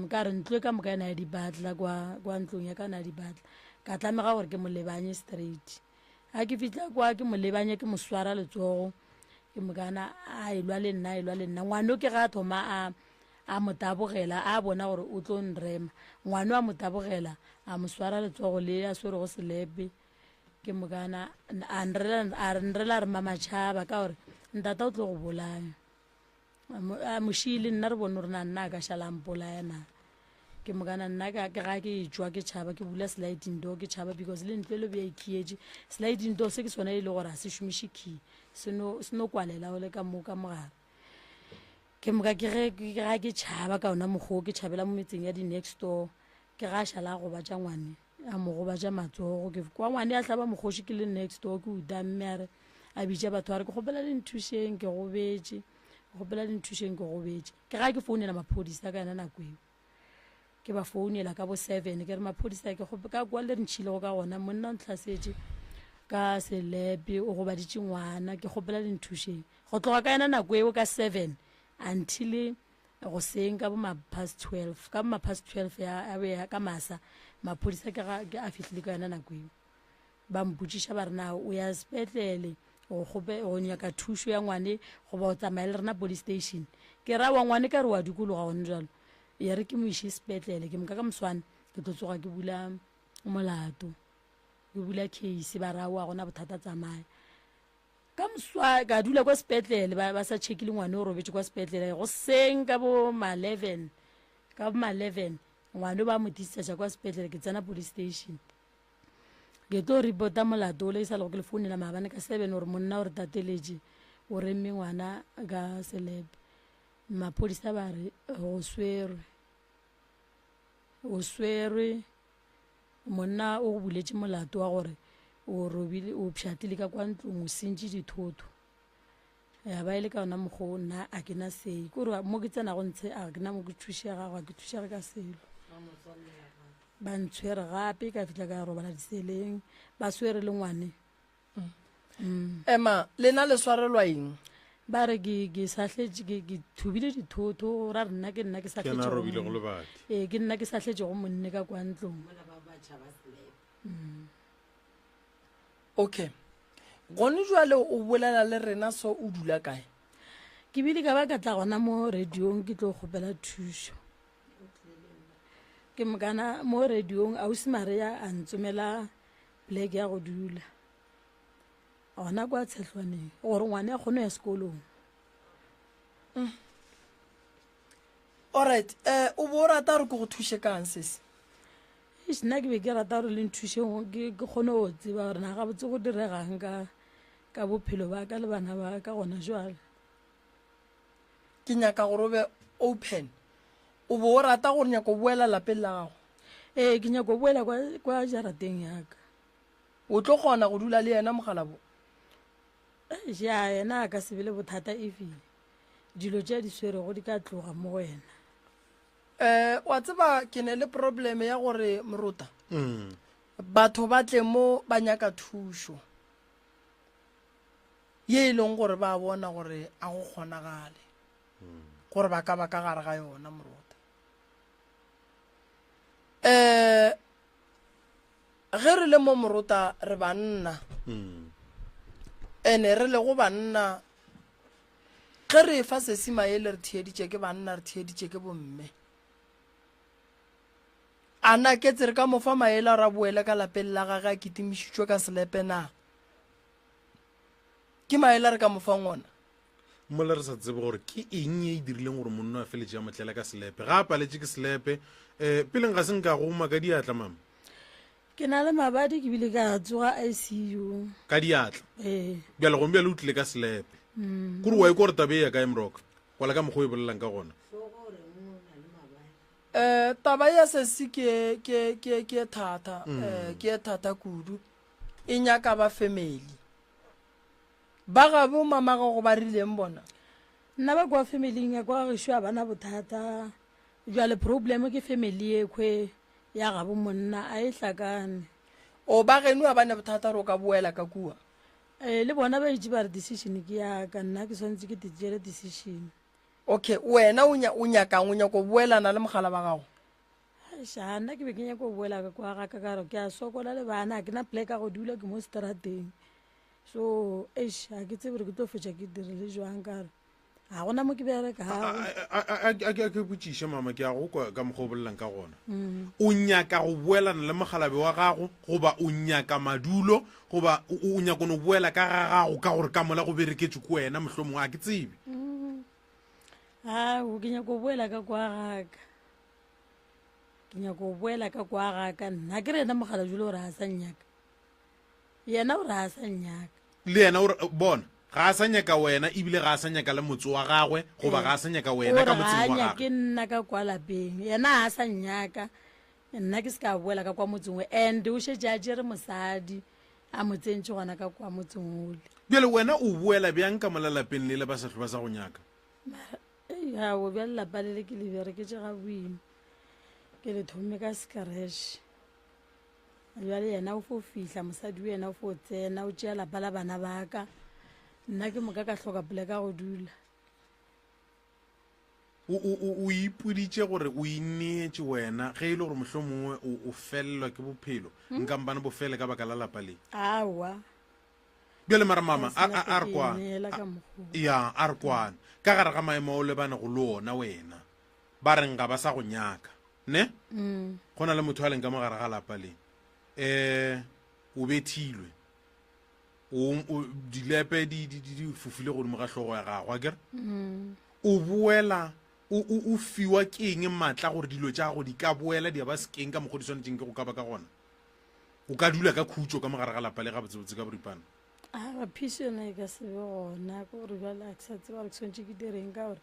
Ka re ntlo e ka moka ena ya dibatla kwa, kwa ntlong ya ka na ya dibatla. Ka tlamega gore ke mo lebanye straight. Ga ke fihla kwa ke mo lebanye ke mo swara letsogo ke mokana a elwa le nna a elwa le nna ngwano ke ga a thoma a a mo tabogela a bona gore o tlo nrema ngwano a mo tabogela a mo swara letsogo le a swerego selepe ke mokana a nrela a nrela re mamatšhaba ka gore ntata o tlo go bolaya A mošii le nna re bone gore na nna a ka šala a mpolaya na. Ke mokana nna ka ke ga ke tšwa ke tšhaba ke bula sliding door ke tšhaba because le ntlo e le bea e khietše. Sliding door se ke sona e le gore ga se šomiše key se no se no kwalela o le ka mo ka mogare. Ke moka ke ge ke ga ke tšhaba ka ona mokgwa o ke tšhabela mo metseng ya di next door ke ga šala a gobatša ngwane. A mo gobatša matsogo. Ke kwa ngwane a hlaba mokgoši ke le next door ke utamme a re a bitša batho a re ke kgopela le nthušeng ke gobetše ke kgopela le nthušeng ke gobetše. Ke ga ke founela maphodisa ka yona nako eo. Ke ba founela ka bo 7 ke re maphodisa ke kgope ka kwa le re ntšhilego ka gona monna o ntlhasetše ka selepe o gobaditše ngwana ke kgopela le nthušeng. Go tloga ka yona nako eo ka 7 until goseng ka bo ma past 12 ka bo ma past 12 ya ya be ya ka masa maphodisa ke ga ke a fihlile ka yona nako eo ba mpotšiša ba re na o ya sepetlele go kgope go nyaka thušo ya ngwane goba o tsamaya le rena police station ke ra wa ngwane ka re wa dikologa gone jalo ya re ke mo iše sepetlele ke moka ka moswane ke tlo tsoga ke bula molato. Ke bula case ba re aowa gona bothata tsamaya. Ka moswa ka dula kwa sepetlele ba, ba sa checkile ngwane o robetše kwa sepetlele goseng ka bo ma 11 ka bo ma 11 ngwane ba mo discharge kwa sepetlele ke tsena police station ke tlo reporta molato ole e sa lego ke le founela maabane ka 7 gore monna o re tateletše o remme ngwana ka selepe maphodisa ba re go swerwe o swerwe Monna o go buletše molato wa gore o robile, o pšhatlile ka kwa ntlong, o sentše dithoto. Ya ba e le ka ona mokgwa o nna a ke na sei. Ke gore mo ke tsenago ntshe a ke na mo ke thušegago, a ke thušege ka selo. Ba ntshwere gape ka fihla ka robala diseleng, ba swere le ngwane. Mm. Ema, lena le swarelwa eng? Ba re ke ke sahletše ke ke thubile dithoto ra re nna ke nna ke Ke yena a robilego lebati. Ee, ke nna ke sahletšego monne ka kwa ntlong. Okay. Gone jwale o bolela le rena so o dula kae? Ke bile ka ba ka tla gona mo radiong ke tlo kgopela thušo. Ke mokana mo radiong ausi Maria a ntsomela pleke ya go dula gona kwa tshehlwaneng gore ngwane a kgone ya sekolong. Alright, eh o bo o rata gore ke go thuše kang sesi? Eish, nna ke be ke rata gore le nthuše ke ke kgone go tseba gore na gabotse go diregang ka ka bophelo ba ka le bana ba ka gona jwale. Ke nyaka gore o be open. O bo o rata gore nyaka go boela lapeng la gago? Ee, ke nyaka go boela kwa, kwa jarateng ya ka. O tlo kgona go dula le yena mogalabo? Eish, ya yena a ka se be le bothata if dilo tše a di swerego di ka tloga mo go yena. Um wa tseba ke ne le problem ya gore morota batho ba tle mo ba nyaka thušo ye e leng gore ba bona gore a go kgonagale gore ba ka ba ka gare ga yona morota. Um ge re le mo morota re banna ene re le go banna ge re fa sesi maele re theeditše ke banna re theeditše ke bomme a na ke tse re ka mo fa maele a ra boele ka lapeng la gage a kitimišitšwe ka selepe na ke maele a re ka mo fang ona Mola re sa tsebe gore ke eng ye e dirileng gore monna a feletše a mo tlela ka selepe. Ga a paletše ke selepe, um peleng ga se nka go uma ka diatla, mama. Ke na le mabadi ke bile ka tsoga ICU. Ka diatla? Ee. Bjale gong bjale o tlile ka selepe. Kore wa ikwa gore taba e ya kae Moroka? Kwala ka mokgwa o e bolelang ka gona. Um taba ya sesi ke ke ke ke e thata, um ke e thata kudu. E nyaka ba family. Ba gabo mama gago ba rileng bona? Nna ba kwa familing ya kwa gešo a bana bothata. Bjale problem ke family ekhwe ya gabo monna a e hlakane. O ba geno a bane bothata gore o ka boela ka kua? Ee, le bona ba itše ba re decision ke ya ka, nna ke swanetše ke te tšeele decision. Okay, wena o nya o nyakang? O nyaka go boelana le mogala ba gago? Eish, nna ke be ke nyaka go boela ka kwa ga ka ka gore ke a sokola le bana, ga ke na plek ya go dula, ke mo strateng. So eish, ga ke tsebe gore ke tlo fetša ke dirile jwang ka gore ga gona mo ke berekago. A ke botšiše mama, ke a go kwa ka mokgwa o bolelang ka gona. O nyaka go boelana le mogalabe wa gago goba o nyaka madulo goba o nyaka no boela ka ga gago ka gore ka mola go bereketšwe ke wena mohlomongwe, a ke tsebe. Ao, ke nyaka go boela ka kwa gaka. Ke nyaka go boela ka kwa gaka nna. Ke re yena mogala jule o re a sa nnyaka. Yena o re a sa nnyaka. Le yena o re, bona, ga a sa nyaka wena ebile ga a sa nyaka le motse wa gagwe goba ga a sa nyaka wena ka motseng wa gagwe. Ke nna ka kwa lapeng. Yena ga a sa nnyaka. Nna ke se ka boela ka kwa motseng o. And o šetše a tšere mosadi a mo tsentše gona ka kwa motseng ole. Bjale wena o boela bjang ka mola lapeng lele ba sa hlwe ba sa go nyaka? Mara Ao, bjale lapa le le ke le bereketše ga boima, ke le thomme ka scratch. Bjale yena o fo fihla, mosadi o yena o fo tsena, o tšea lapa la bana ba ka, nna ke moka ka hloka poleka go dula. O, o, o, o ipoditše gore o ineetše wena, ge e le gore mohlomongwe o, o felelwa ke bophelo, nkampane bo fele ka baka la lapa le? Aowa. Bjale mara mama, a, a, a re kwane. Ya, a re kwane. Ka gare ga maemo a o lebanego le ona wena, ba reng ga ba sa go nyaka, ne? Go na le motho a leng ka mo gare ga lapa le. Um, O bethilwe. O, o dilepe di, di, di, di fofile godimo ga hlogo ya gago, akere? O boela o, o, o fiwa ke eng maatla gore dilo tša gago di ka boela di ya ba sekeng ka mokgwa di swanetšeng ke go ka ba ka gona? O ka dula ka khutšo ka mogare ga lapa le gabotsebotse ka boripana. Aowa, phišo yona e ka se be gona, ke gore bjale ga ke sa tseba gore ke swanetše ke direng ka gore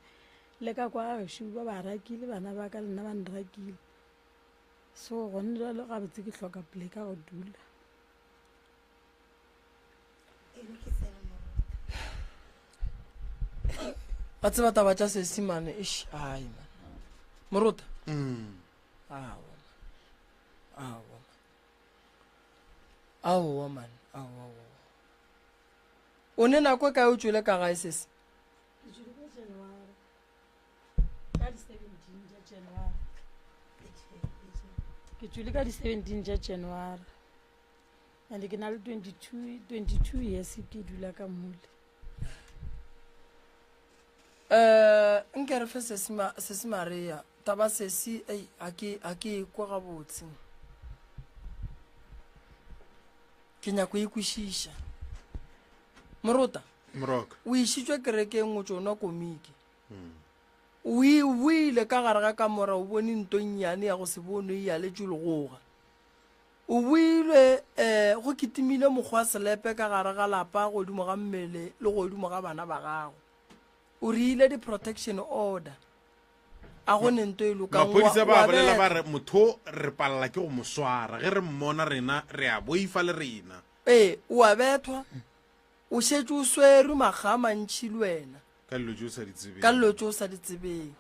le ka kwa gešo ba ba rakile bana ba ka le nna ba nrakile. So gone jwale gabotse ke hloka poleka go dula. Wa tseba taba tša Seesimane, eish, ai man. Morota. Aowa man. Aowa man. Aowa man. Aowa aowa. O ne nako e kae o tšwele ka gae sesi? Ke tšwele ka January. Ka di 17 tša January. Ke tšwele ka di 17 tša January. And ke na le 22 22 years ke dula ka mole. Eh, nke re fe sesi ma, sesi Maria. Taba sesi, ei, a ke, a ke e kwa gabotse. Ke nyako e kwešiša. Morota. Moroka. O išitšwe kerekeng o tšo nwa komiki. O e boile ka gare ga kamora o bone nto nnyane ya go se bonwe e aletšwe legoga. O boilwe um go kitimile mokgwa selepe ka gare ga lapa godimo ga mmele le godimo ga bana ba gago. O riile di-protection order. A go ne nto e lokang. Maphodisa ba bolela ba re motho re palela ke go mo swara. Ge re mmona rena re a boifa le rena. Ee, o a bethwa. O šetše o swerwe makga a mantši le wena. Ka dilo tše o sa di tsebeng. Ka dilo tše o sa di tsebeng.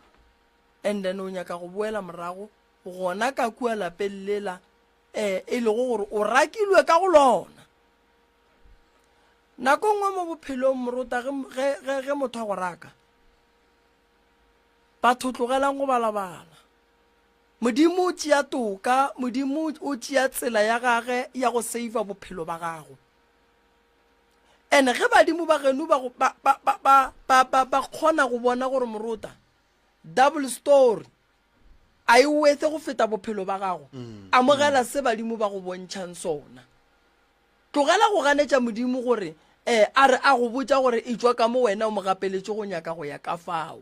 And then o nyaka go boela morago gona ka kua lapeng lela eh, e lego gore o rakilwe ka go lona. Nako nngwe mo bophelong morota ge, ge, ge, ge motho a go raka, batho tlogelang go balabala. Modimo o tšea toka, Modimo o tšea tsela ya gage ya go save bophelo ba gago. And ge badimo ba geno ba, ba, ba, ba, ba, ba, ba, ba kgona go bona gore morota, double story, a e wethe go feta bophelo ba gago, amogela se badimo ba go bontšhang sona. Tlogela go ganetša Modimo gore eh, a re a go botša gore etšwa ka mo wena o mo gapeletše go nyaka go ya ka fao.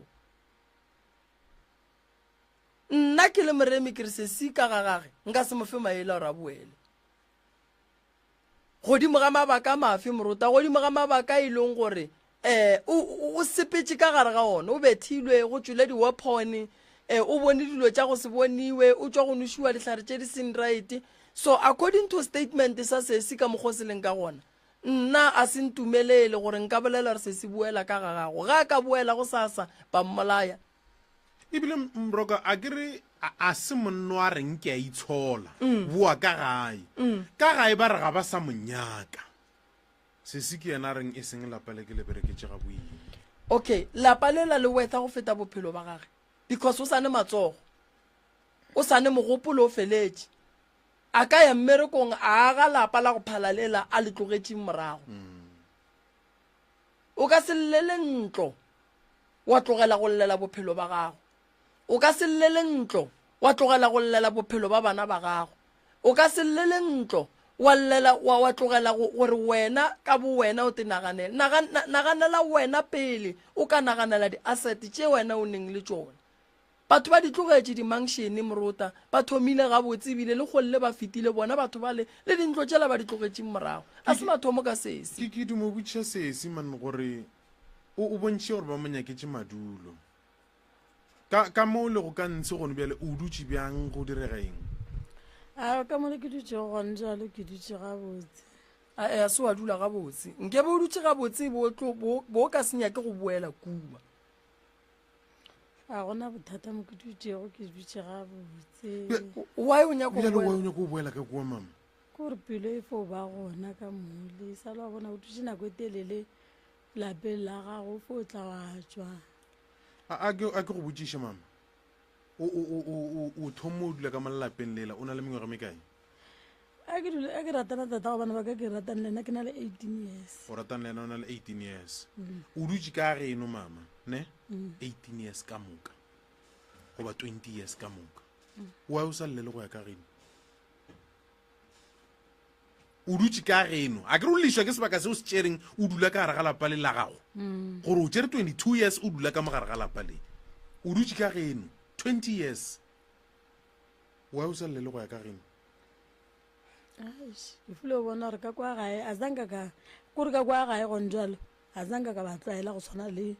Nna ke le moremi ke re sesi ka ga gage nka se mo fe maele a gore a boele. Godimo ga mabaka mafe, morota? Godimo ga mabaka e leng gore um o, o sepetše ka gare ga ona, o bethilwe, go tšwele di-weapon, um o bone dilo tša go se boniwe, o tšwa go nošiwa dihlare tše di seng right. So according to statement sa sesi ka mokgwa o se leng ka gona, nna a se ntumelele gore nka bolela gore sesi boela ka ga gago. Ge a ka boela go sasa, ba mmolaya. Ebile Mroka a ke re a se monno a reng ke a itshola boa ka gae ka gae ba re ga ba sa mo nyaka sesi ke yena a reng e seng lapa le ke le bereketše ga boima. Okay lapa lela le wortha go feta bophelo ba gage because o sa ne matsogo o sa ne mogopolo o feletše a ka ya mmerekong a aga lapa la go phala lela a le tlogetšeng morago o ka se llele ntlo wa tlogela go llela bophelo ba gago. O ka se llele ntlo wa tlogela go llela bophelo ba bana ba gago. O ka se llele ntlo wa llela wa, wa tlogela go, gore wena ka bo wena o te naganele. Nagan, na, naganela wena pele o ka naganela di-asset tše wena o neng le tšona. Batho ba di tlogetše di-mansion morota, ba thomile gabotse ebile le kgolle ba fetile bona batho bale le dintlo tšela ba di tlogetšeng morago. A se mathomo ka sesi. Ke, ke dumo botšiša sesi man gore O, o bontšhitše gore ba mo nyaketše madulo. Ka, ka mo o lego ka ntshe gone bjale, o dutše bjang, go direga eng? A, ka mo ke dutšego gone jalo, ke dutše gabotse. A, a se wa dula gabotse. Nke be o dutše gabotse, bo tlo, bo, bo ka se nyake go boela kua. A gona bothata mo ke dutšego, ke dutše gabotse. Why o nyaka go Bjale why boela? o nyaka go boela ka kua, mama? Ke gore pelo e fo ba gona ka mole. Sa le wa bona o dutše nako e telele Lapeng la gago fo o tla wa tšwa. A, a ke, a ke go botšiše, mama. O, o, o, o, o, o thoma o dula ka mo lelapeng lela, o na le mengwaga mekae? A ke dula, a ke ratana tata go bana ba ka ke ratang le ena ke na le 18 years. O ratang le ena o na le 18 years. O dutše ka geno, mama, ne? 18 years ka moka. Goba 20 years ka moka. Why o sa llele go ya ka geno? O dutše ka geno. A ke re o llišwa ke sebaka se o se tšereng o dula ka gare ga lapa le la gago? Gore o tšere 22 years o dula ka mo gare ga lapa le. O dutše ka geno 20 years. Why o sa llele go ya ka geno? Eish, ke file go bona gore ka kwa gae a zanka ka kore ka kwa gae gone jalo a zanka ka ba tlwaela go tshwana le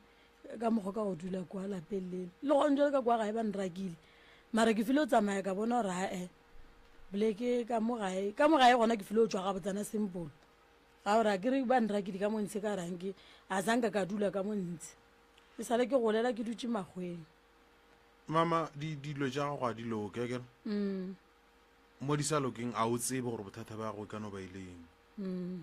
ka mokgwa ka go dula kwa lapeng lele le gone jalo ka kwa gae ba nrakile mara ke file go tsamaya ka bona gore ae boleke ka mo gae ka mo gae gona ke file go tswa gabotsana simple ga gore a kere ba nrakile ka mo ntshe ka ranke a zanka ka dula ka mo ntshe ke sale ke golela ke dutše makgweng. Mama, di dilo tša gago ga di loke akere? Mm. Mo di sa lokeng a o tsebe gore bothata bja gago e ka no ba e le eng. Mm.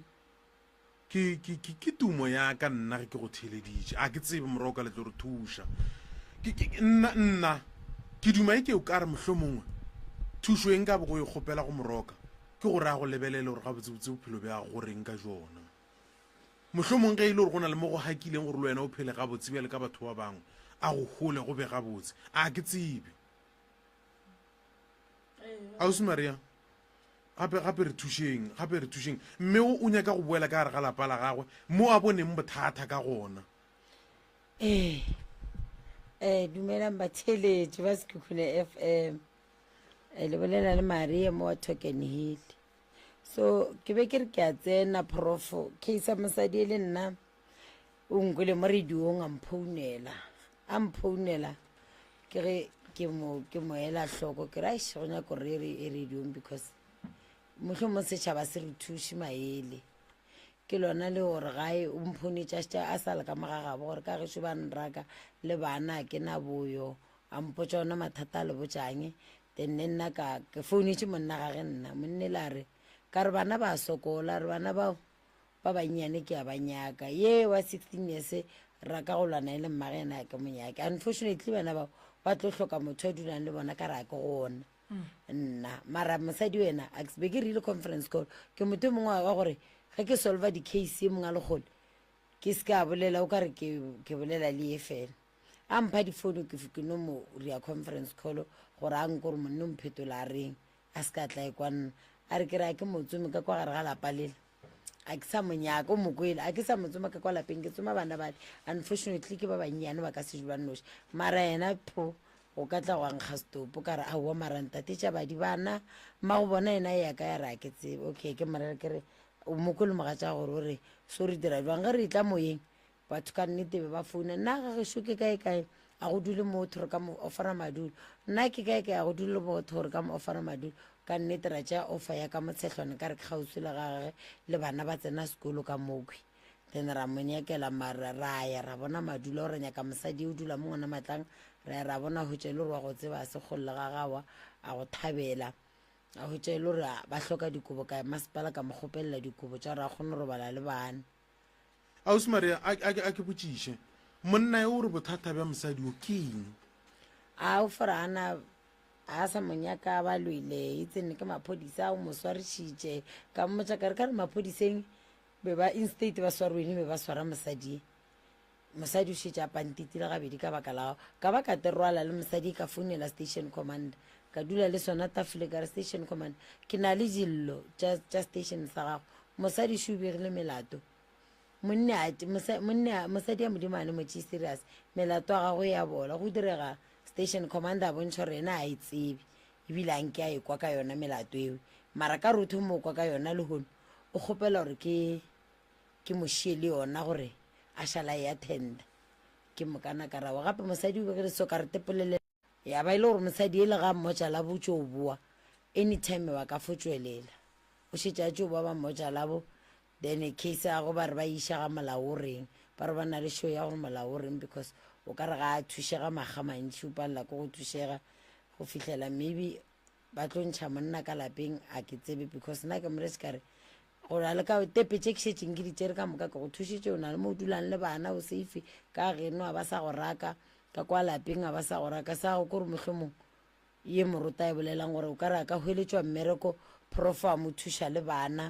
Ke, ke, ke, ke tumo ya ka nna ge ke go theeleditše. A ke tsebe moroka le tlo re thuša. Ke, ke, nna, nna, ke duma e ke o ka re mohlomongwe thušo e nka be go e kgopela go moroka ke gore a go lebelele gore gabotsebotse bophelo bja gago go reng ka jona. Mohlomong ge e le gore go na le mo go hakileng gore le wena o phele gabotse bjale ka batho ba bangwe, a go hole go be gabotse. A ke tsebe. Ausi Maria, gape gape re thušeng, gape re thušeng. Mme o o nyaka go boela ka gare ga lapa la gagwe mo a boneng bothata ka gona. Ee, eh, dumelang batheeletši ba Sekhukhune FM. Eh, le bolela le Maria mo wa Token Hill. So ke be ke re ke a tsena prof case ya mosadi e le nna o nkwele mo radiong a mphounela a mphounela ke ge ke mo ke mo ela hloko ke re aish go nyaka gore re e radiong because mohlomong setšhaba se re thuše maele ke lona le gore gae o mphounetša a sa le ka mo ga gabo gore ka gešo ba nraka le bana ke na boyo a mpotša ona mathata a le botšang Then ne nna ka ke founetše monna gage nna monne la re ka re bana ba sokola re bana bao ba bannyane ke a ba nyaka ye wa 16 years ra ka go lwana e le mmage yena ke monyake unfortunately bana bao ba tlo hloka motho a dulang le bona ka re a ke gona nna mara mosadi wena a be ke rile conference call ke motho e mongwe wa gore ge ke solva di-case e mongwe a lekgole ke se ke a bolela o ka re ke bolela le ye fela A mpha difounu ke ke no mo ria conference call gore a nko gore monne o mphetola a reng a se ka tla e kwa nna a re ke re a ke mo tsome ka kwa gare ga lapa lela a ke sa monyaka o mo kwele a ke sa mo tsoma ka kwa lapeng ke tsoma bana bale unfortunately ke ba bannyane ba ka se ba nnoši mara yena pho go ka tla go ankga setopo ka re aowa mara ntate tša badi bana mma go bona yena e ya ka ya re a ke tsebe okay ke morere ke re o mo kwele mogatša gore o re so re dira jwang ge re tla moyeng Batho ka nnete be ba founa, nna ga gešo ke kae kae, a go dule motho re ka mo offera madulo. Nna ke kae kae, a go dule motho re ka mo offera madulo. Ka nnete ra tšea offer ya ka motshehlwane ka re ke kgauswi le gagwe le bana ba tsena sekolo ka mokhwi. Then ra mo nyakela mara ra ya ra bona madulo ra nyaka mosadi o dula mo ngwana matlang ra ya ra bona hwetša e le gore wa go tseba a se kgole le ga gawa a go thabela a hwetša e le gore ba hloka dikobo ka masepala ka mo kgopelela dikobo tša gore a kgone go robala le bana. Ausi Maria, a, a, a ke botšiše, monna yo o re bothata bja mosadi yo ke eng? A o fora a na a sa mo nyaka ba lwele e tsene ke maphodisa o mo swarišitše ka mmotša ka re ka re maphodiseng be ba instate ba swarweni be ba swara mosadi mosadi o šetše a pantitile gabedi ka baka la ka ba ka terwala le mosadi ka founela station commander ka dula le sona tafole ka re station commander ke na le dillo tša station sa gago mosadi šo begile melato monne mosadi ya modimo a ne mo tšee serious melato ya gagwe ya bola go direga station commander a bontšha gore ena a e tsebe ebile a nke a e kwa ka yona melato eo mara ka re o thomo kwa ka yona lehono o kgopela gore ke ke mo šie le yona gore a šala e attenda ke mokana ka rawa gape mosadi o begile so ka re tepolele ya ba e le gore mosadi e le ga mmotša la bo tšo boa anytime ba ka fo tšwelela o šetše a tšo boa ba mmotša labo then case ya go ba re ba iša ga molao o reng ba re ba na le show ya gore molao o reng because o ka re ga a thušega makga mantši o palela ke go thušega go fihlela maybe ba tlo ntšha monna ka lapeng a ke tsebe because nna ke moresi ka re go na le ka tepe tše ke šetšeng ke di tšere ka moka ke go thušitše o na le mo o dulang le bana o safe ka geno a ba sa go raka ka kwa lapeng a ba sa go raka sa go kore mohlomong ye morota e bolelang gore o ka re a ka hweletšwa mmereko prof a mo thuša le bana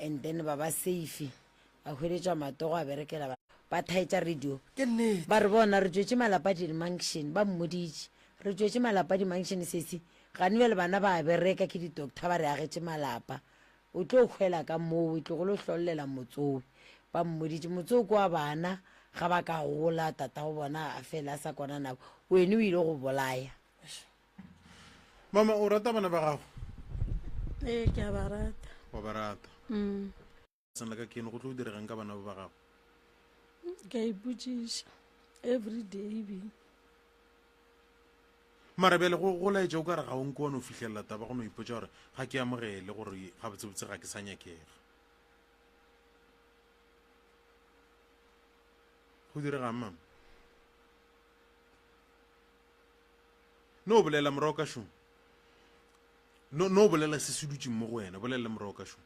and then ba ba safe a hweletšwa matogo a berekela ba thaetša radio Ke nnete. Ba re bona re tšwetše malapa di-mansion, ba mmoditše re tšwetše malapa di-mansion sesi gane bjale bana ba bereka ke di-doctor ba re agetše malapa. O tlo hwela ka moo, o tlogolo hlollela motsowe. Ba mmoditše, motsowe ke wa bana, ga ba ka gola, tatago bona a fele a sa kwana nabo, wene o ile go bolaya. Mama, o rata bana ba gago? Ee, ke a ba rata. Wa ba rata? Mm. Seng la ka keno go tlo diregang ka bana ba ba gago? Ke a ipotšiša every day ebile. Mara bjale go go laetša o ka re ga o nke wa no fihlelela taba go no ipotša gore ga ke amogele gore gabotsebotse ga ke sa nyakega. Go diregang mama? No bolela morago ka šo. No no bolela se se dutšeng mo go wena, bolela morago ka šo.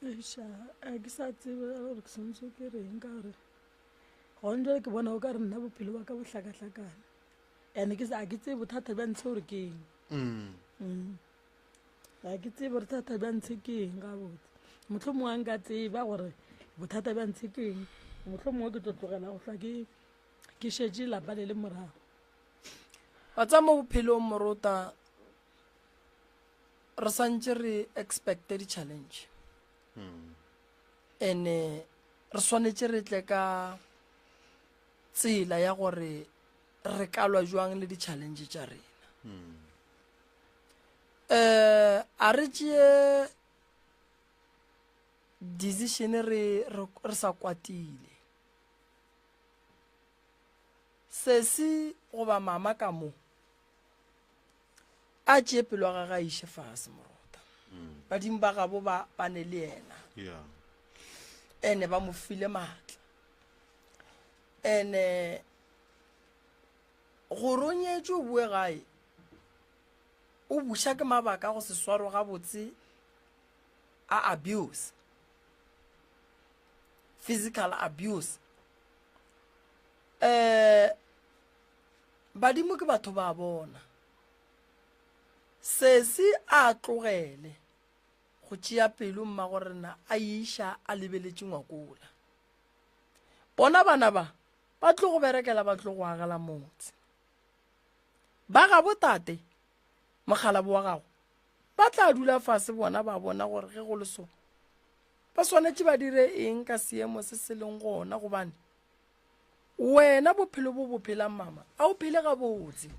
Eiša, a ke sa tsebe gore ke swanetše ke reng ka gore gone jale ke bona o ka re nna bophelo ba ka bo hlakahlakane and ke a ke tsebe bothata bja ntshe gore ke eng mm. mm. ga ke tsebe gore bothata bja ntshe ke eng gabotse motlho mongwe a nka tseba gore bothata bja ntshe ke eng motlho mongwe ke tlo tlogela go hlwa ke ke šetše lapa le le morago wa tsa mo bophelong morota re santše re expecte di-challenge and-e re swanetše re tle ka tsela ya gore re ka lwa jwang le di-challenge tša rena um a re tšee decision re, re, re sa kwatile sesi goba mama ka mo a tšee pelo ya gage a iše fase morota mm. badimo ba gabo ba ba ne le yena yeah. ene ba mo file maatla ene gore o nyetše o boe gae o buša ke mabaka go se swarwe gabotse a abuse physical abuse eh Badimo ke batho ba bona. Sesi a tlogele go tšea pelo mmagorena a iša a lebeletše ngwakola. Bona bana ba ba tlo go berekela ba tlo go agela motse. Ba gabo tate mokgalabo wa gago ba tla dula fase bona ba bona gore ge go le so ba swanetše ba dire eng ka seemo se se leng gona gobane Wena bophelo bo bo phelang mama a o phele gabotse.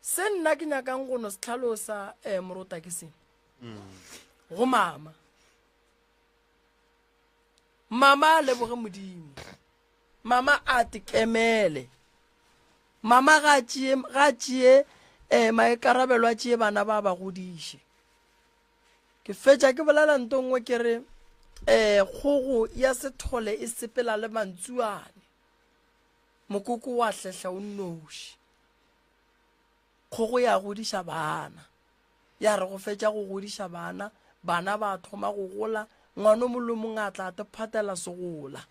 Se nna ke nyakang go no se tlhalosa um morota ke se go mama. Mama a leboge modimo. Mama a tekemele. Mama ga tšee ga tšee um maikarabelo a tšee bana ba ba godiše. Ke fetša ke bolela nto nngwe ke re um kgogo ya sethole e sepela le mantsuane mokoko wa hlehla o nnoši kgogo ya godiša bana ya re go fetša go godiša bana bana ba thoma go gola ngwana o mongwe le mongwe a tla te phatela segola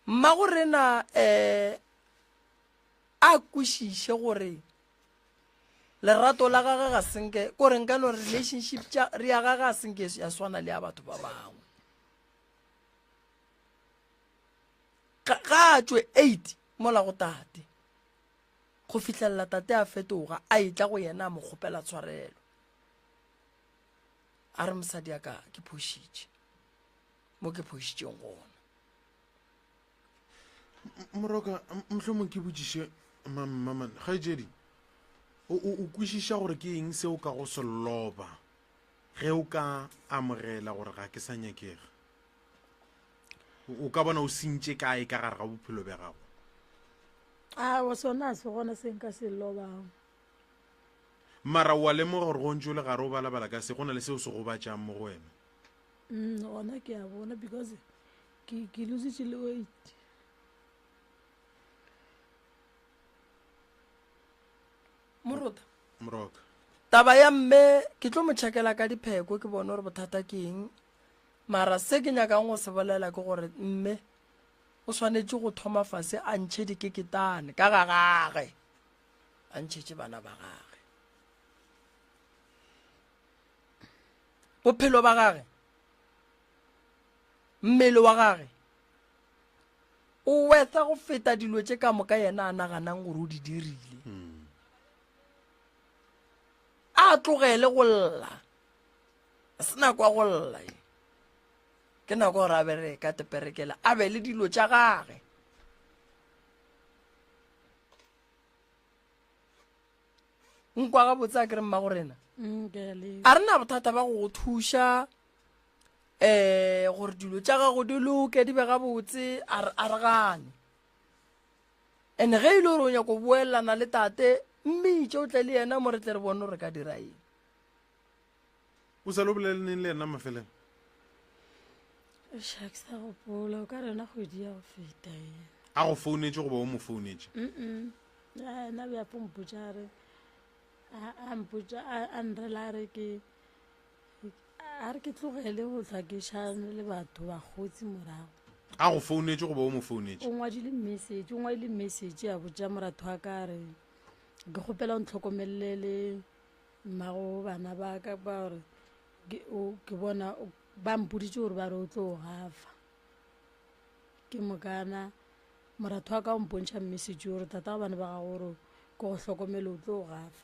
mmago rena um a kwešiše gore Lerato la gagwe ga senke kore nka no relationship tša re ya gagwe ga senke ya swana le ya batho ba bangwe. Ga a tšwe 8 mola go tate go fihlelela tate a fetoga a etla go yena a mo kgopela tshwarelo a re mosadi ya ka ke phošitše mo ke phošitšeng gona. Moroka, mohlomong ke botšiše mammaman kgaetšedi, o, o, o kwešiša gore ke eng se o ka go se loba ge o ka amogela gore ga ke sa nyakega? O, o ka bona o sentše kae ka gare ga bophelo bja gago? Aowa, sona a se gona se nka se lobago. Mara o a lemoga gore go ntše o le gare o balabala ka se, go na le seo se gobatšang mo go wena? Mm, gona ke a bona because ke ke lositše le weight. Morota. Moroka. Taba ya mme ke tlo mo checkela ka dipheko ke bone gore bothata ke eng. Mara se ke nyakang go se bolela ke gore mme o swanetše go thoma fase a ntšhe dikeketane ka ga gage a ntšhetše bana ba gage. Bophelo ba gage Mmele wa gage o wetha go feta dilo tše ka moka yena a naganang gore o di dirile. A tlogele go lla. Se nako ya go lla e. Ke nako gore a bereke a teperekele a be le dilo tša gage. Nkwa gabotse a ke re mmago rena. Mm, a re na bothata ba go go thuša um gore dilo tša gago di loke di be gabotse a re gane. And ge e le gore o nyako boelana le tate, mmitše o tle le yena mo re tle re bone gore re ka dira eng. O sa le o bolele neng le yena mafelelo? Eish, ga ke sa gopola, o ka re yona kgwedi ya go feta e. A go founetše goba o mo founetše? Mm-mm. A yena bja po mpotša a re, a, a mpotša, a, a nrela a re ke, A re ke tlogele go hlwa ke šalane le batho bakgotsi morago. A go founetše goba o mo founetše? O ngwadile message, o ngwadile message a botša moratho wa ka a re ke kgopela o ntlhokomelele le mmago bana ba ka ba gore ke, o, ke bona ba mpoditše gore ba re o tlo gafa. Ke mokana moratho wa ka o mpontšha message gore tata bana ba gago gore ke go hlokomele o tlo gafa.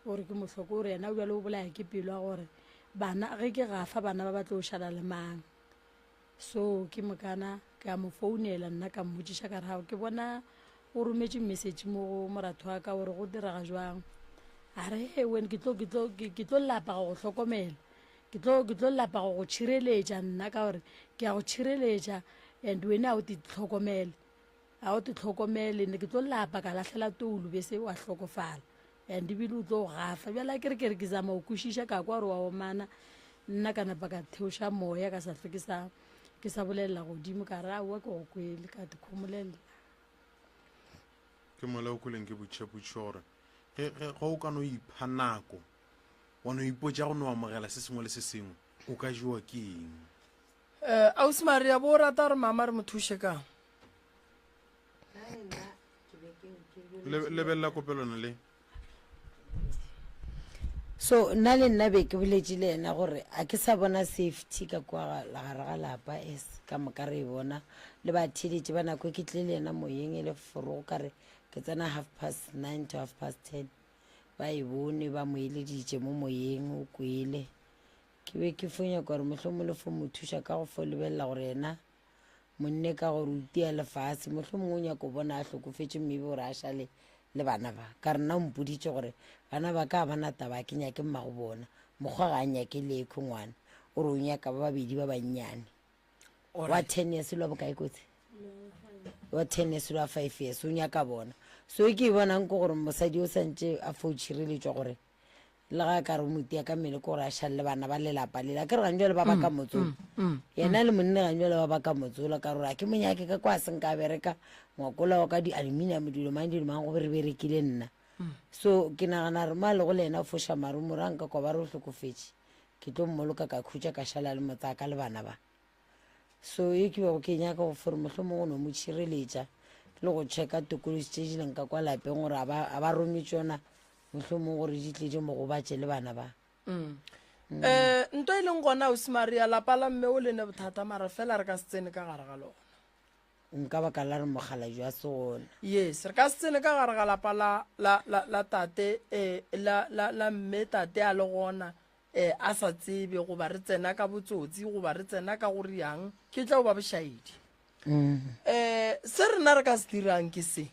O re ke mohloko, o re yena bjale o bolaya ke pelo ya gore bana ge ke gafa bana ba ba tlo šala le mang. So ke mokana ka mo founela nna ka mmotšiša ka re hao ke bona o rometše message mo go moratho wa ka gore go direga jwang. A re he wen ke tlo ke tlo ke tlo lapa go go hlokomela. Ke tlo ke tlo lapa go go tšhireletša nna ka gore ke a go tšhireletša and wena o te tlhokomele. A o te tlhokomele ne ke tlo lapa ka lahlela toulo bese wa hlokofala. And ebile o tlo gafa. Bjale a ke re ke re ke zama go kwešiša ka kwa gore wa omana. Nna ka napa ka theoša moya ka sa hlwe ke sa ke sa bolelela godimo ka re aowa ke go kwele ka te khomolelela. Ke mola o kweleng ke botšha-potšišo gore ge ge ge o ka no ipha nako wa no ipotša go no amogela se sengwe le se sengwe o ka jewa ke eng? Eh, Ausi Maria, bo o rata gore mama re mo thuše kang? Lebelela kopelwana le. So nna le nna be ke boletše le yena gore a ke sa bona safety ka kwa gare ga lapa as ka moka re e bona le batheeletše ba nako e ke tlile le yena moyeng e le forogo ka re ke tsena half past nine to half past ten ba e bone ba mo eleditše mo moyeng o kwele ke be ke fo nyaka gore mohlomong le fo mo thuša ka go fo lebelela gore yena Monne ka gore o tia lefase, mohlomongwe o nyaka go bona a hlokofetše maybe gore a šale le bana ba. Ka re nna o mpoditše gore bana ba ka ga ba na taba, ga ke nyake mmago bona. Mokgwa ga a nyake le ekhwe ngwana, o re o nyaka ba babedi ba bannyane. Wa ten years le wa bokae kotsi? Wa ten years le wa five years, o nyaka bona. So e ke e bonang ke gore mosadi o santše a fo tšhireletšwa gore le ga ka re o mo tia ka mmele ke gore a šale le bana ba lelapa lela ke re gantšwale ba ba ka mm, motsola mm, mm, yena le monne gantšwale ba ba ka motsola ka gore a ke monyake ka kwa seng ka bereka ngwakola wa ka di-aluminium dilo mang dilo mang go be re berekile nna so ke nagana re mo a lego le yena o foša marumo ra nka kwa ba re o hlokofetše ke tlo mmoloka ka khutša ka šala le motsaka le bana ba so ye ke bego ke nyaka go fore mohlomongwe go no mo tšhireletša le go checka tokološi tše di leng ka kwa lapeng gore a ba rome tšona Mohlomong gore di tle di mo gobatše le bana ba. Um nto e leng gona ausi Maria, lapa la mme o le ne bothata mara fela re ka se tsene ka gare ga lona. Nka baka la re mokgalabje a se gona. Yes, re ka se tsene ka gare ga lapa la, la, la, la tate, eh, la, la, la mme tate a le gona, eh, a sa tsebe goba re tsena ka botsotsi goba re tsena ka go riang, ke tla o ba bošaedi. Eh, se rena re ka se dirang ke se.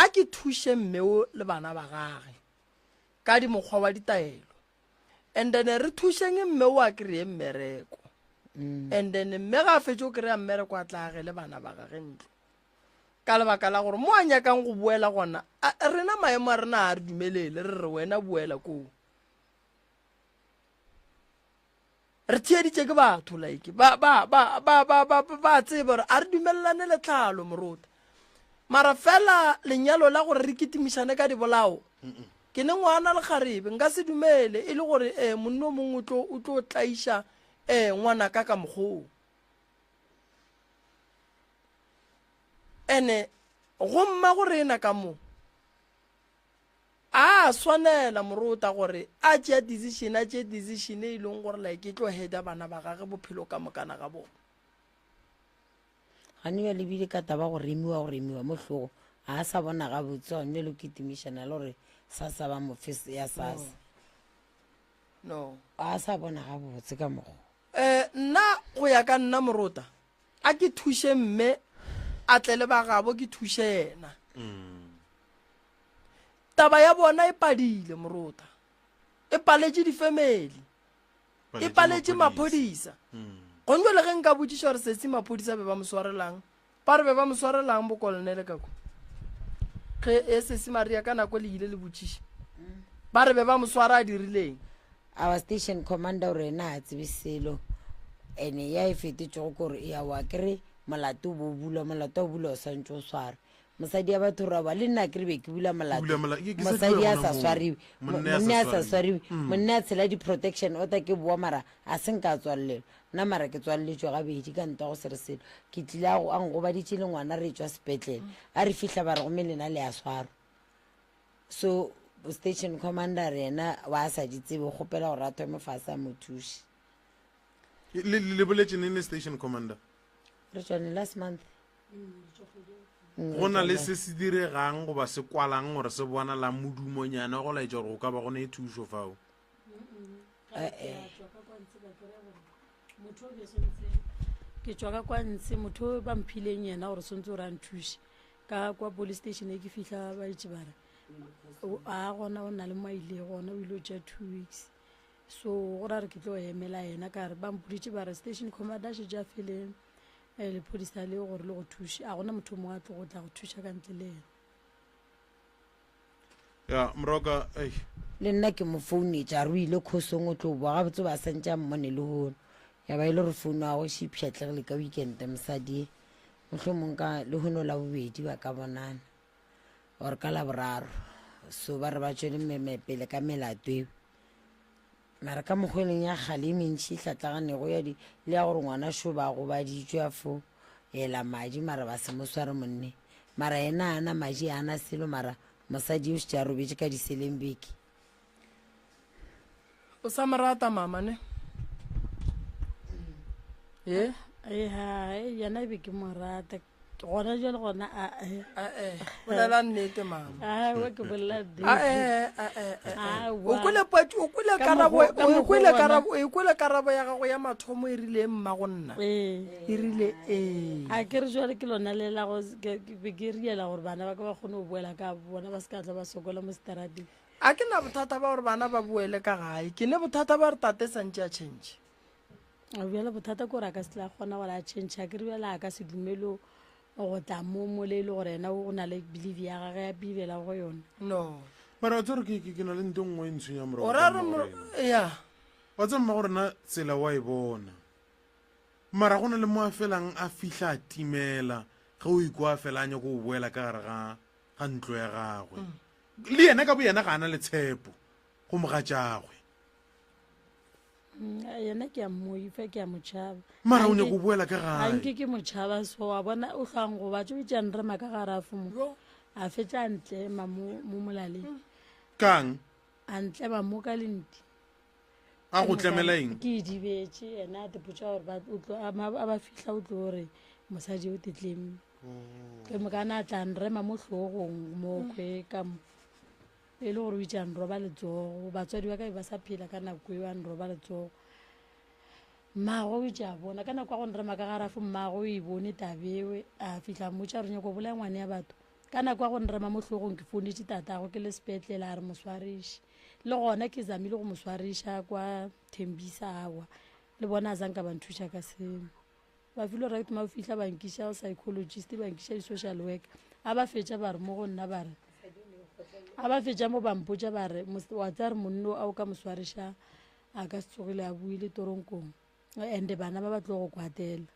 A ke thuše mme o le bana ba gage ka di mokgwa wa ditaelo. And then re thušeng mme o a kry-e mmereko. Mm. And then mme ga a fetše o kry-a mmereko a tla agele bana ba gage ntlo. Ka lebaka la gore mo a nyakang go boela gona, rena maemo a rena a re dumelele re re wena boela koo. Re theeditše ke batho like ba ba ba ba ba ba ba tseba gore a re dumelelane le tlhalo morota. Mara fela lenyalo la gore re kitimišane ka dibolao ke ne ngwana le kgarebe nka se dumele e le gore eh monna o mongwe o tlo o tlo tlaiša eh ngwanaka ka mokgoo. Ene go mma go rena ka mo A swanela morota gore a tšea decision, a tšee decision e leng gore like e tlo heada bana ba gage bophelo ka mokana ga bona. Gane bjale ebile ka taba go remiwa go remiwa mo hlogo Ga a sa bona gabotse gone le kitimišana le gore sasa ba mo fe ya sasa. No. Ga a sa bona gabotse ka mokgwa. Eh, nna go ya ka nna morota a ke thuše mme a tle le bagabo ke thuše yena. Taba ya bona e padile morota. E paletše difemeli. E paletše maphodisa. Gone le ge nka botšiša gore sesi maphodisa be ba mo swarelang, ba re be ba mo swarelang bokolonele ka kwa. Ge e sesi Maria ka nako le ile le botšiša. Ba re be ba mo swara a dirileng. Our station commander o re ena a tsebe selo ene ya e fetetšego kore ya wa kere molato o bo bulwa molato wa bulwa o swantse o swarwe mosadi ya batho ra ba le nna ke re be ke bula molato mosadi a sa swariwe monna a sa swariwe mm. monna a tshela di-protection order ke boa mara a se nka tswalelwa nna mara ke tswaleletswe gabedi ka ntwa go se re selo ke tlile a ngobaditše le ngwana re tswa sepetlele a re fihla ba re gomme lena le a swarwa so station commander yena wa sa di tsebe kgopela gore a thome fase a mo thuše le boletše neng le station commander re tswane last month Go na le se se diregang goba se kwalang gore se bonalang modumonyana go laetša gore go ka ba go ne thušo fao? Ke tšwa ka kwa ntshe motho o ba mphileng yena gore swantse gore a nthuše ka kwa police station e ke fihla ba itše ba re a gona o na le mo a ile gona o ile o tšea two weeks so go ra re ke tlo emela yena ka re ba mpoditše ba re station commander a šetše a fele eh, lephodisa leo gore le go thuše a gona motho mongwe a tlo go tla go thuša ka ntle le yena ya moroka ei le nna ke mo founetše a re o ile khosong o tlo boa gabotse ba santse a mmone le hono ya ba e le gore founu ya go še pšhatlegile ka weekend mosadi mohlomong ka lehono la bobedi ba ka bonana or ka laboraro so ba re ba tšwele pele ka melato eo Mara ka mokgwa e leng ya kgale e mentši e hlatlaganego ya di le ya gore ngwana šo ba gobaditšwe a fo ela madi mara ba se mo sware monne mara yena a na madi a na selo mara mosadi o šetše a robetše ka diseleng beke. O sa mo rata mama ne? Ye? Eha, yena e be ke mo rata. Gona jwale gona a e. Ae, bolela nnete mama. Aowa ke bolela nnete. Ae, ae, ae. Aowa. O kwele pati, o kwele Ka karabo, mokgwa- ka o mokgwa kwele gona. karabo, o kwele karabo ya gago ya mathomo e rile mma go nna. Ee. E rile ee. A ke re jwale ke lona le la go ke ke- be ke riela gore bana ba ka ba kgone go boela ka bona ba se ka tla ba sokola mo seterateng. A ke na bothata ba gore bana ba boele ka gae. Ke ne bothata ba gore tate santše a change. A bjale bothata ke gore a ka se tla kgona gore a change a ke re bjale a ka se dumele go tla mo mole e le gore yena o na le belief ya gage ya bibela go yona. No. Mara wa tseba gore ke ke na le nto nngwe e ntshwenya morago O ka ra re mmago rena. ya. Wa tseba mmago rena tsela wa e bona. Mara go na le mo a felang a fihla a timela ge o ikwa a fela a nyaka go boela ka gare ga ga ntlo ya gagwe. Le yena ka boyena ga a na le tshepo go mogatšagwe. Mm, yena ke a mmoifa ke a mo tšhaba mara o nyako boela ka gae anke ke mo tšhaba so wa bona o tlhwang go batse o itse a nrema ka garafo mo a fetša a ntlema mo mo molaleng mm. kang a ntlema mo ka lenti a go tlemela eng ke idibetse yena a tepotsa gore a ba fitlha o tlo gore mosadi o tetlemme oh. ke mokana a tla nrema mo tlhogong mo kwe ka mo E le gore o itše a nroba letsogo. Batswadi ba ka be ba sa phela ka nako eo a nroba letsogo. Mmagwe o itše a bona ka nako ya go nrema ka garafo mmagwe o e bone tabewe a fihla a mmotša gore nyako bolaya ngwane ya batho. Ka nako ya go nrema mo hlogong ke founetše tatago ke le sepetlele a re mo swariše. Le gona ke zamile go mo swariša kwa Thembisa awa le bona a zanka ba nthuša ka selo. Ba filwe right ma fihla ba nkiša go psychologist ba nkiša di-social worker a ba fetša ba re mo go nna ba re a ba fetša mo ba mpotša ba re wa tsaya re monno a o ka mo swariša a ka se tsogile a buile toronkong and bana ba ba tlo go kwatela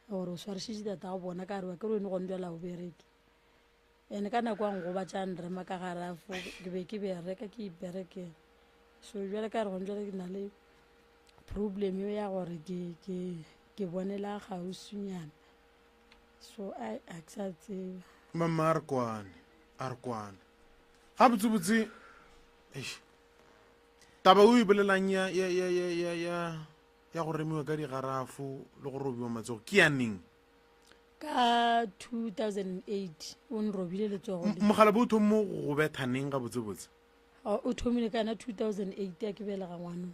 gore o swarišitše tata go bona ka re wa ke re wene gone jala o bereke and ka nako a ngobatša nrema ka garafo ke be ke bereka ke iperekela so jale ka re gone jale ke na le problem eo ya gore ke ke ke bonela kgauswinyana so a a ke sa tseba. Mama a re kwane, a re kwane. Gabotsebotse, eish, taba o e bolelang ya, ya, ya, ya, ya, ya, ya go remiwa ka digarafo le go robiwa matsogo ke ya neng? Ka 2008 o nrobile letsogo le. Mogala bo o thommo go go betha neng gabotsebotse? O thomile ka yona 2008 a ke belega ngwano.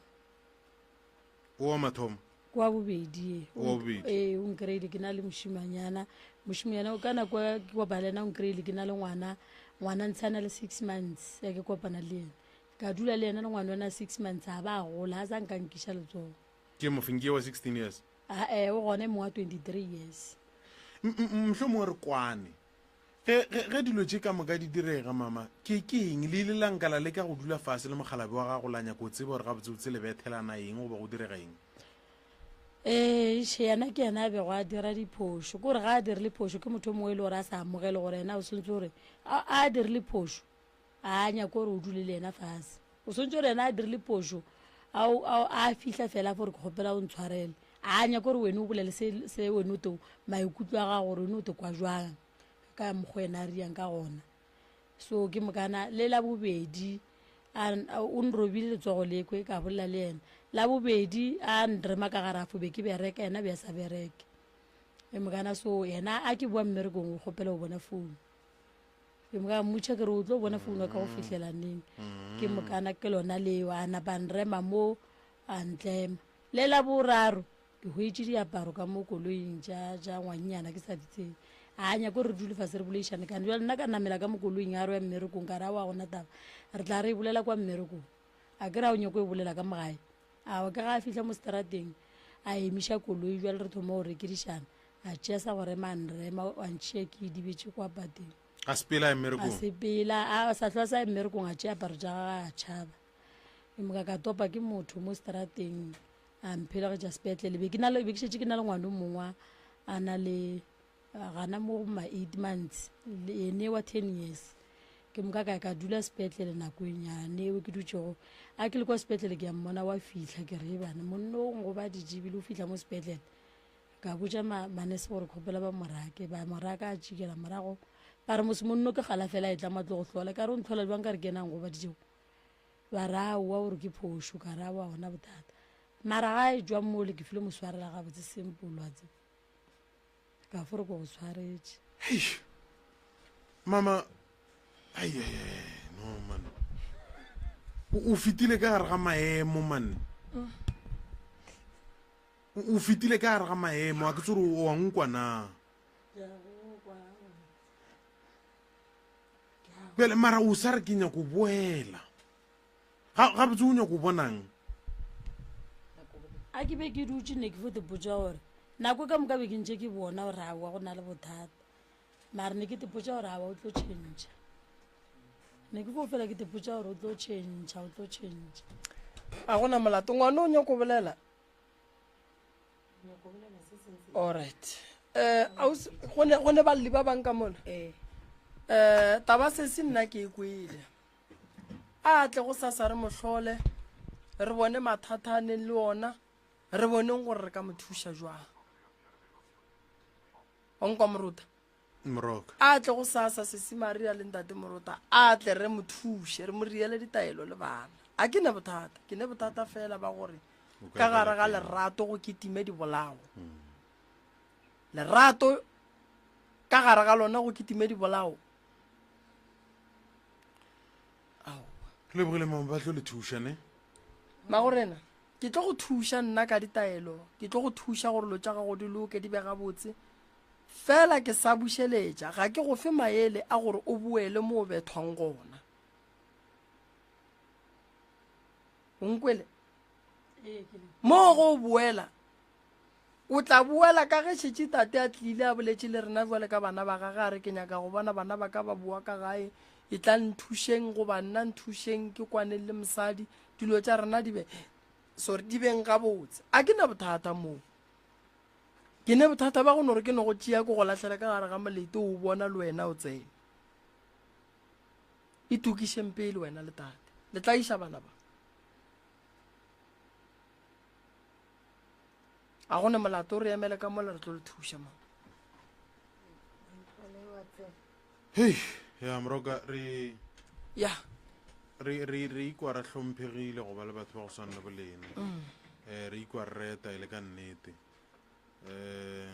O wa mathomo? Ke wa bobedi e. O wa bobedi. Ee, o nkreile ke na le mošimanyana. Mošimanyana o ka nako ya ke kopana le yena o nkreile ke na le ngwana. Ngwana ntse a na le 6 months ya ke kopana le yena. Ka dula le yena le ngwana ona 6 months a ba a gola a sa nka nkiša letsogo. Ke mofeng ke wa 16 years? Ae, o gona e mongwe wa 23 years. Mohlomongwe re kwane. Ge, ge, ge dilo tše ka moka di direga, mama, ke, ke eng le ile la nka la leka go dula fase le mokgalabje wa gago la nyaka go tseba gore gabotsebotse le bethelana eng goba go direga eng? Ee, še yena ke yena a bego a dira diphošo. Ke gore ga a dirile phošo ke motho o mongwe e le gore a sa amogele gore yena o swantse gore a, a dirile phošo. A nyake gore o dule le yena fase. O swantse gore yena a dirile phošo a, a, a fihla fela gore ke kgopela o ntshwarele. A nyake gore wena o bolele se, se wena o te maikutlo a gago gore wena o te kwa jwang ka mokgwa yena a riang ka gona. So ke mokana le la bobedi a, a, o nrobile letsogo lekwe ka bolela le yena. La bobedi a nrema ka garafo be ke bereka yena be a sa bereke. E mokana so yena a ke boa mmerekong o kgopela go bona phone. Ke moka mmotša ke re o tlo bona founu ya ka go fihlela neng. Ke mokana ke lona leo a napa a nrema mo a ntlema. Le la boraro ke hwetše diaparo ka mo koloing tša tša ngwannyana ke sa di tsebe. A nyaka gore re dule fase re boledišane kane. Jwale nna ka namela ka mo koloing a re ya mmerekong ka re aowa ga gona taba. Re tla re e bolela kwa mmerekong. A ke re a o nyako e bolela ka mo gae. Aowa ke ga a fihla mo seterateng a emiša koloi jwale re thoma go rekedišana. A tšea sa go rema a nrema a ntšhia ke idibetše kwa pateng. A sepela a ya mmerekong. A sepela a sa hlwa sa ya mmerekong a tšea aparo tša gagwe a tšhaba. Ke moka ka topa ke motho mo strateng a mphelegetša sepetlele. Be ke na le be ke šetše ke na le ngwana o mongwe a na le gana mo go ma 8 months ene wa 10 years. Ke moka ka ya ka dula sepetlele nako e nyane eo ke dutšego. A ke le kwa sepetlele ke ya mmona wa fihla ke re bana monna o ngobaditše ebile o fihla mo sepetlele. Ka botša ma, manese gore kgopela ba mo rake. Ba mo raka, a tšikela morago. Ba re, Mose monno ke gala fela a etla mo a tlo go hlola. Ka re, O ntlhola bjang ka re ke yena a nkgobaditšego? Ba re, Aowa, o re ke phošo. Ka re, Aowa, gona bothata. Mara ga a etšwa mole ke filo mo swarela gabotse simple, wa tseba. Ka fo re ke go swaretše. Eish. Mama, ai, ai, ai, no man. O, o fetile ka gare ga maemo man. O fetile ka gare ga maemo, a ke tsore o a nkwa na. Bjale mara o sa re ke nyako boela. Ga gabotse o nyako bonang? A ke be ke dutše ne ke fo te potša gore nako ka moka be ke ntše ke bona gore aowa go na le bothata. Mara ne ke te potša gore aowa o tlo change. Ne ke fo fela ke te potša gore o tlo change, o tlo change. A gona molato ngwana o nyako bolela. Alright. Eh ausi go ne go ne balli ba bang ka mona. Eh. Eh taba se se nna ke e kwele. A tle go sasa re mohlole re bone mathata a neng le ona re boneng gore re ka mo thuša jwang. O nkwa moruta? Moroka. A tle go sasa sesi Maria le ntate Morota a tle re mo thuše re mo riele ditaelo le bana. A ke ne bothata, ke ne bothata fela ba gore ka gare ga lerato go kitime dibolao. Lerato ka gare ga lona go kitime dibolao. Aowa. Re lebogile mama ba tlo le thuša ne. Magorena, ke tlo go thuša nna ka ditaelo, ke tlo go thuša gore lo tša gago di loke di be gabotse. Fela ke sa bušeletša, ga ke go fe maele a gore o boele mo o bethwang gona. O nkwele? Mo go o boela, o tla boela ka ge šetše tate a tlile a boletše le rena bjale ka bana ba gage a re ke nyaka go bona bana ba ka ba boa ka gae, e tla nthušeng goba nna nthušeng ke kwaneng le mosadi, dilo tša rena di be, sorry, di beng gabotse. A ke na bothata moo. Ke ne bothata ba go no re ke no go tšea ke go lahlela ka gare ga molete o bona le wena o tsene. Itokišeng pele wena le tate. Le tla iša bana ba. A go ne molato re emele ka mola re tlo le thuša mo. Hei, ya moroka re ya re re re ikwa re hlomphegile go ba le batho ba go swana le bolena. Mm. Eh re ikwa re reta e le ka nnete. Eh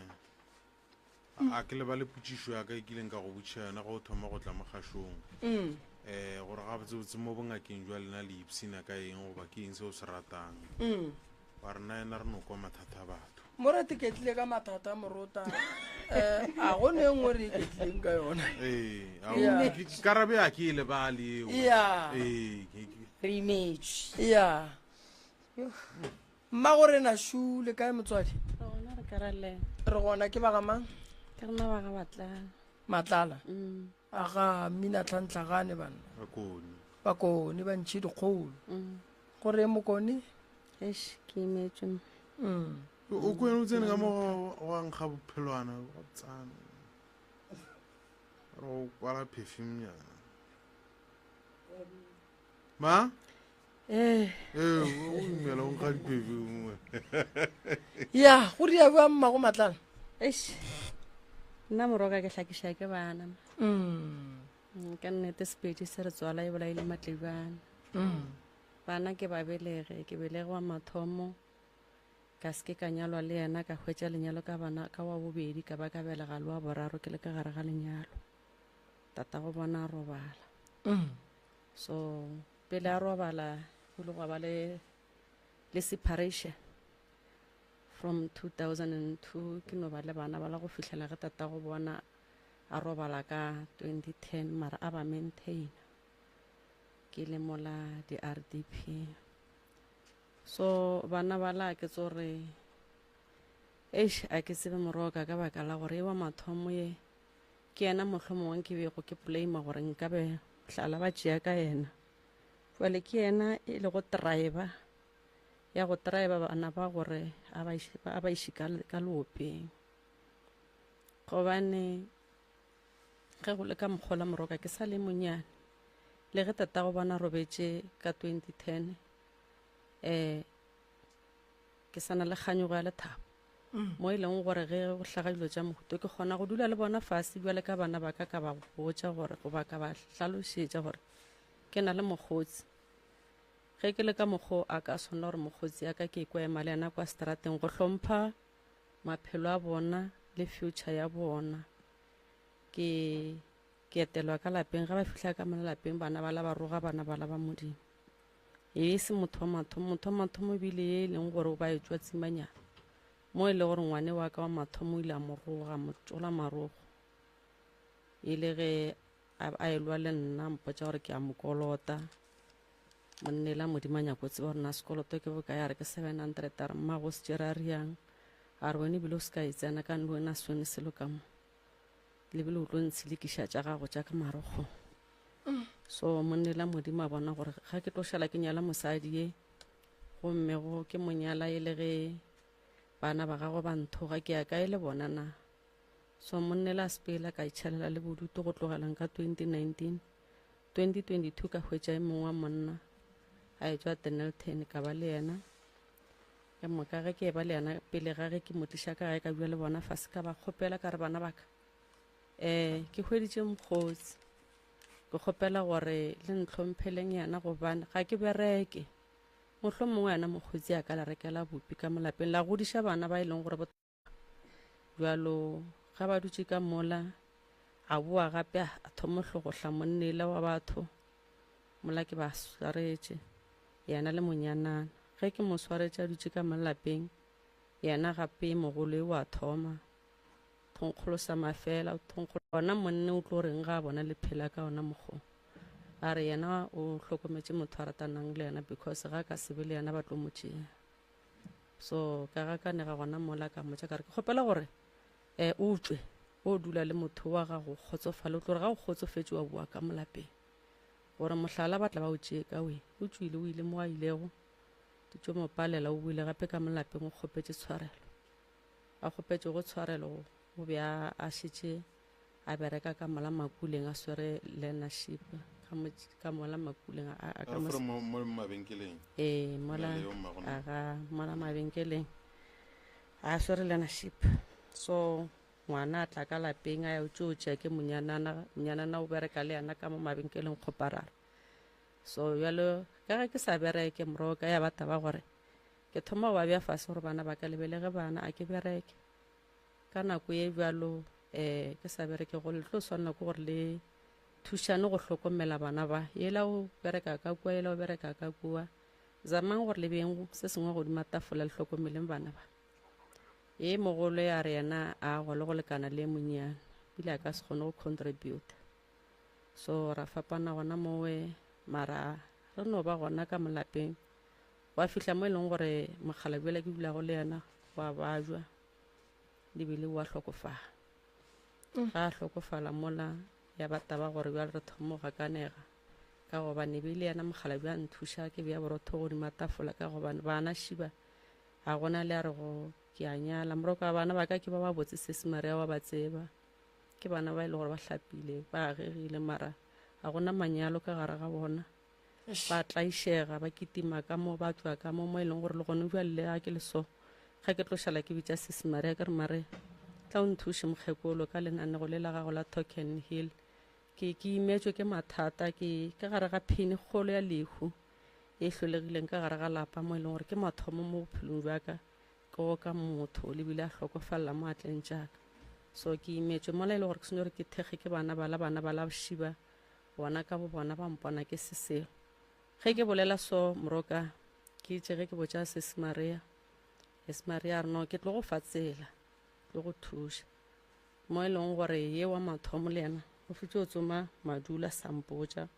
A ke lebale potšišo ya ka e kileng ka go botšiša yona ge o thoma go tla mo kgašong. Um gore gabotsebotse mo bongakeng jwa lena le ipshina ka eng goba ke eng se o se ratang. Wa re na ena re no kwa mathata a batho. Mo re teketlile ka mathata morota. Eh, a go ne nngwe re iketlileng ka yona. Ee, a o- Yeah. ke- karabe a ke e lebale eo. Yeah. Ee, ke- ke- Re imetšwe. Ya. Mmago rena šu le kae motswadi? Re gona re ka ra le. Re gona ke ba ga mang? Ke rena ba ga Matlala. Matlala? A ga mmina tlhantlhagane banna. Bakone. Bakone ba ntšhi dikgolo. Go re mokone? Eish, ke imetšwe. O kwene o tsene ka mo go a nkga bophelwana ga botsana. Re go kwala perfume nyana. Ma? Eh. Ee, o imela o nkga di-perfume. Ya, go ria bjang mmago Matlala? Eish. Nna moroka ke hlakiša ke bana. Ka nnete Sepedi se re tswala e bolaile matlebjana. Bana ke ba belege, ke belege wa mathomo, ka se ke ka nyalwa le yena, ka hwetša lenyalo ka bana ka wa bobedi, ka ba ka belega le wa boraro ke le ka gare ga lenyalo. Tatago bona a robala. So pele a robala go ile gwa ba le le separation from 2002 ke no ba le bana ba la go fihlela ge tatago bona a robala ka 2010 mara a ba maintaina ke le mola di-RDP. So bana ba la ke tso re eish a ke tsebe moroka ka baka la gore e wa mathomo ye ke yena mohlomongwe ke bego ke blame gore nkabe hlala ba tšea ka yena. Jwale ke yena e lego driver ya go driver bana ba gore a ba iše, a ba iše ka, ka leopeng. Gobane ge go le ka mokgola moroka ke sa le monyane le ge tatago bona robetše ka 2010 eh ke sana le kganyogo ya lethabo mo e leng gore ge go hlaga dilo tša mohuto ke kgona go dula le bona fase bjale ka bana ba ka ka ba botša gore goba ka ba hlalošetša gore ke na le mokgotsi. Ge ke le ka mokgo a ka swanela gore mokgotsi ya ka ke ikwa ema le yena kwa strateng go hlompha maphelo a bona le future ya bona. Ke ke etelwa ka lapeng ge ba fihla ka mo lapeng bana ba la ba roga bana ba la ba Modimo. E se motho wa mathomo, motho wa mathomo ebile ye e leng gore o ba etšwa tsimanyana mo e le gore ngwane wa ka wa mathomo o ile a mo roga mo tšola marogo e le ge a elwa le nna mpotša gore ke a mo kolota. Monnela Modimo a nyako tseba gore na sekoloto ke bokae, a re ke 700, a re mmago o se tšere a riang, a re wena ebile o se ka e tsena ka le wena se wene selo ka mo lebile o tlo ntshilikiša tša gago tša ka marokgong. So monnela Modimo a bona gore ga ke tlo šala ke nyala mosadi ye gomme go ke mo nyala e le ge bana ba gagwe ba nthoga ke ya kae le bona na. So monnela a sepela ka itšhalela le bodutu go tlogelang ka 2019. 2022 ka hwetša e mongwe wa monna a etšwa Dennilton ka ba le yena. Ke moka ge ke e ba le yena pele ga ge ke mo tliša ka gae ka bua le bona fase ka ba kgopela ka re bana ba ka um ke hweditše mokgotsi ke kgopela gore le ntlhompheleng yena gobane ga ke bereke mohlomongwe yena mokgotsi a ka la rekela bupi ka mo lapeng la godiša bana ba e leng gore bjalo ga ba dutše ka mola a boa gape a thoma hlogohla monnela wa batho mola ke ba swaretše yena le monyanana ge ke mo swaretše a dutše ka mo lapeng yena gape mogolo e wa thoma thonkgolosa mafela gona monne o tlo reng ga a bona le phela ka ona mokgo a re yena o hlokometše motho a ratanang le yena because ga ka sebe le yena ba tlo mo tšea. So ka ga ka nega gona mola ka mmotša ka re ke kgopela gore um o tšwe o dula le motho wa gago kgotsofale o tlo re ga o kgotsofetše wa boa ka molapeng gore mohlala ba tla ba o tšee ka we o tšwile o ile mo a ilego di tšo mo palela o boile gape ka molapeng o kgopetše tshwarelo a kgopetšego tshwarelo o be a šetše a bereka ka mola makuleng a swere learnership ka mola makuleng a ka mo mabenkeleng ee mola aga mola mabenkeleng a swere learnership so ngwana a tla ka lapeng a ya o tšeo tšea ke monyanana monyanana o bereka le yena ka mo mabenkeleng kgoparara so bjalo ka ge ke sa bereke morogo ka ya ba taba gore ke thoma go ba bja fase gore bana ba ka lebelege bana a ke bereke ka nako ye bjalo. Um ke sa berekego le tlo swanela ke gore le thušane go hlokomela bana ba. Yela o bereka ka kua, yela o bereka ka kua. Zamang gore le beng se sengwe godima tafola le hlokomeleng bana ba. Ye mogolo ya re yena a go le go lekana le monnyane, ebile a ka se kgone go contribute. So ra fapana gona mowe, mara re no ba gona ka molapeng. Gwa fihla mo e leng gore mokgalabje yola ke dulago le yena wa bajwa, lebile wa hlokofala. Ga a hlokofala mola ya ba taba gore bjale re thoma go gakanega, ka gobane e be e le yena mokgalabje a nthuša ke bea borotho godima tafola, ka gobane bana šiba ga gona le a re go ke a nyala. Moroka bana ba ka ke ba babotse, sesi Maria wa ba tseba, ke bana ba e le gore ba hlapile, ba agegile, mara ga gona manyalo ka gare ga bona. Ba tlaišega, ba kitima ka mo, ba tšwa ka mo, mo e leng gore le gone bjale le ga ke le so, ga ke tlo šala ke bitša sesi Maria ke re, Maria, tla o nthuše mokgekolo ka lenanego le la gago la Talk and Heal. Ke, ke imetšwe ke mathata, ke, ka gare ga phini kgolo ya lehu e hlolegileng ka gare ga lapa, mo e leng gore ke mathomo mo bophelong bja ka, ke oka motho le bile a hlokofalela mo atleng tša ka. So ke imetšwe mola e le gore ke swanetše gore ke thekge ke bana bala, bana bala šiba Bona ka bobona ba mpona ke se selo. Ge ke bolela so, Moroka, ke itše ge ke botša Sesi Maria, Sesi Maria a re, No, ke tlo go fa tsela, tlo go thuša. Mo e leng gore ye wa mathomo le yena o fetše o tsoma madula sa mpotša.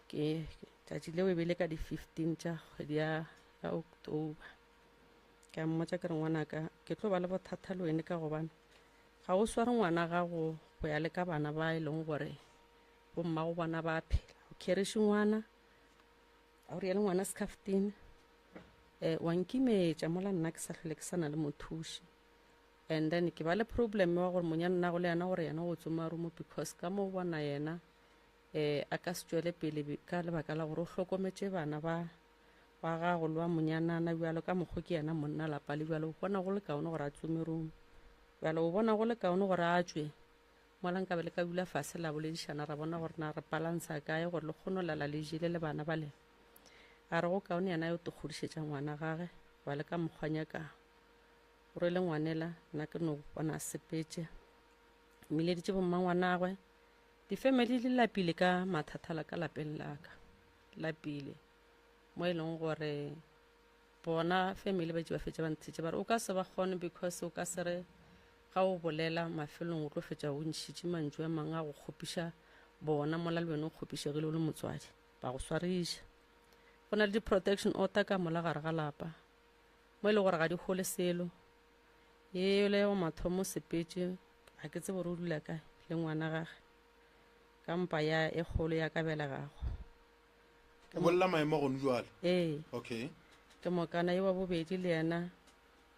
Ke tšatši leo e be le ka di 15 tša kgwedi ya, ya October. Ka mmotša ke re, ngwanaka, ke tlo ba le bothata le wene ka gobane ga o sware ngwana gago go ya le ka bana ba e leng gore bommago bona ba phela. O khereše ngwana, a o riele ngwana sekhafutini, um wa nkimetša mola nna ke sa hlole ke sa na le mothuši. And then ke ba le problem wa gore monyane nnago le yena gore yena o tsoma rumo, because ka mo bona yena um a ka se tšwele pele ka lebaka la gore o hlokometše bana ba wa gago le wa monyanana bjalo ka mokgo ke yena monna lapa le bjalo, o bona go le kaone gore a tsome rumo. Bjalo o bona go le kaone gore a tšwe Mola nkabe le ka dula fase la boledišana ra bona gore na re palantsha kae gore le kgone go lala le jele le bana ba lena. A re go kaone yena yo tokgodišetša ngwana gage goba le ka mokgwa nyakago. O rwele ngwanela, nna ke no bona a sepetše. Mmileditše bommangwanagwe. Difemeli di lapile ka mathata la ka lapeng la ka. Lapile. Mo e leng gore bona family ba itše ba fetša ba nthetše ba re o ka se ba kgone because o ka se re ga o bolela mafelong o tlo fetša o ntšhitše mantšu a mangwe a go kgopiša bona mola le wena o kgopišegile o le motswadi ba go swariša. Go na le di-protection order ka mola gare ga lapa mo e le gore ga di hole selo. Yele wa mathomo sepetše ga ke tsebe gore o dula kae le ngwana gage ka mpa ya e kgolo ya ka belegago. O bolela maemo gone jwale? Ee. Okay. Ke mokana ye wa bobedi le yena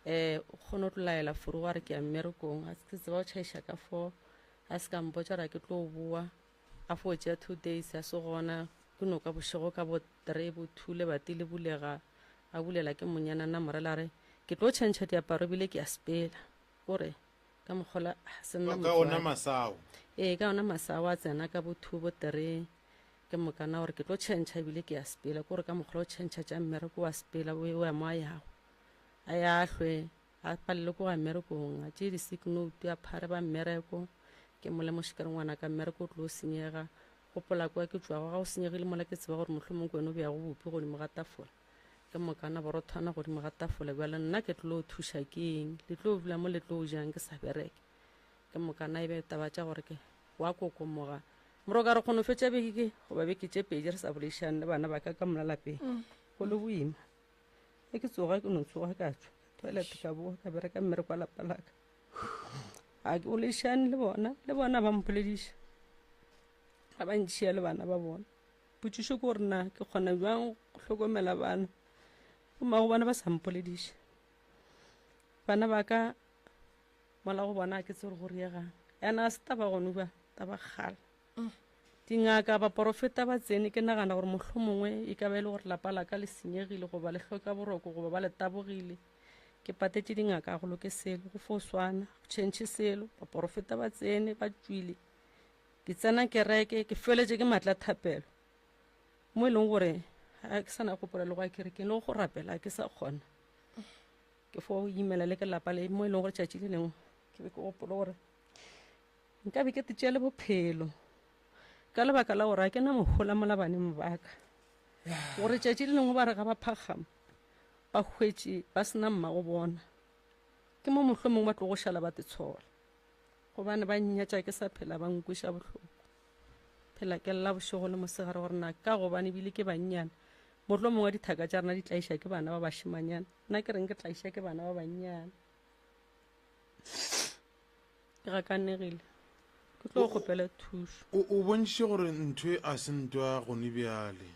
um o kgone go tlo laela furugo a re ke ya mmerekong, a ke tseba o tšhaiša ka fo, a se ka mpotša gore a ke tlo boa, a fo tšea 2 days a se gona, ke no ka bošego ka bo 3 bo 2 lebati le bulega, a bulela ke monyanana morela a re ke tlo tšhentšha diaparo ebile ke a sepela, kore ka mokgola a se nna Ka ona masao. Ee, ka ona masao a tsena ka bo 2 bo 3 ke mokana gore ke tlo tšhentšha ebile ke a sepela, kore ka mokgola o tšhentšha tša mmereko wa sepela o ya mo a yago. A ya hlwe a palele ko ga mmerekong, a tšee di-sick note a phare ba mmereko. Ke mo lemoše ke re ngwanaka mmereko o tlo senyega, gopola kwa ke tšwago ga o senyegile mola ke tseba gore mohlomong ke wena o beago bupi godimo ga tafola, ke mokana borothwana godimo ga tafola, bjale nna ke tlo thuša ke eng, le tlo dula mo le tlo jang ke sa bereke. Ke mokana e be taba tša gore ke wa kokomoga moroka re kgone go fetša beke goba beke tše pedi re sa boledišane le bana ba ka ka mola lapeng, go le boima. Ge ke tsoga ke no tsoga ka tšwa toilet ka boa ka bereka mmereko wa lapa laka, ga ke boledišane le bona, le bona ba mpolediša ga ba ntšhia le bana ba bona. Potšišo ke gore na ke kgona bjang go hlokomela bana bommago bona ba sa mpolediša. Bana ba ka mola go bona ke tsebe gore go riegang, ene ga se taba gone bja taba kgale. Dingaka, baporofeta ba tsene, ke nagana gore mohlomongwe e ka ba e le gore lapa la ka le senyegile goba le hloka boroko goba ba le tabogile. Ke patetše dingaka, ga go loke selo, go fo swana, go tšhentšhe selo. Baporofeta ba tsene, ba tšwile. Ke tsena kereke, ke feletše ke matla thapelo mo e leng gore ga ke sa na gopola le go ya kerekeng le go rapela ga ke sa kgona. Ke fo imela le ke lapa le mo e leng gore tšatši le lengwe ke be ke gopola gore Nka be ke te tšeele bophelo ka lebaka la gore a ke na mohola mola baneng ba ka. Gore tšatši le lengwe ba re ga ba phakgama ba hwetše ba se na mmago bona. Ke mo mohlomongwe ba tlogo šala ba te tshola. Gobane ba nnyatša ke sa phela ba nkweša bohloko. Phela ke lla bošego le mosegare gore na ka gobane ebile ke bannyane. Mohlomongwe dithaka tša rena di tlaiša ke bana ba bašemanyana. Nna ke reng ke tlaiša ke bana ba bannyane. Ke gakanegile. Ke tlo kgopela thušo. O, o bontšhitše gore ntho e a se ntwa gone bjale.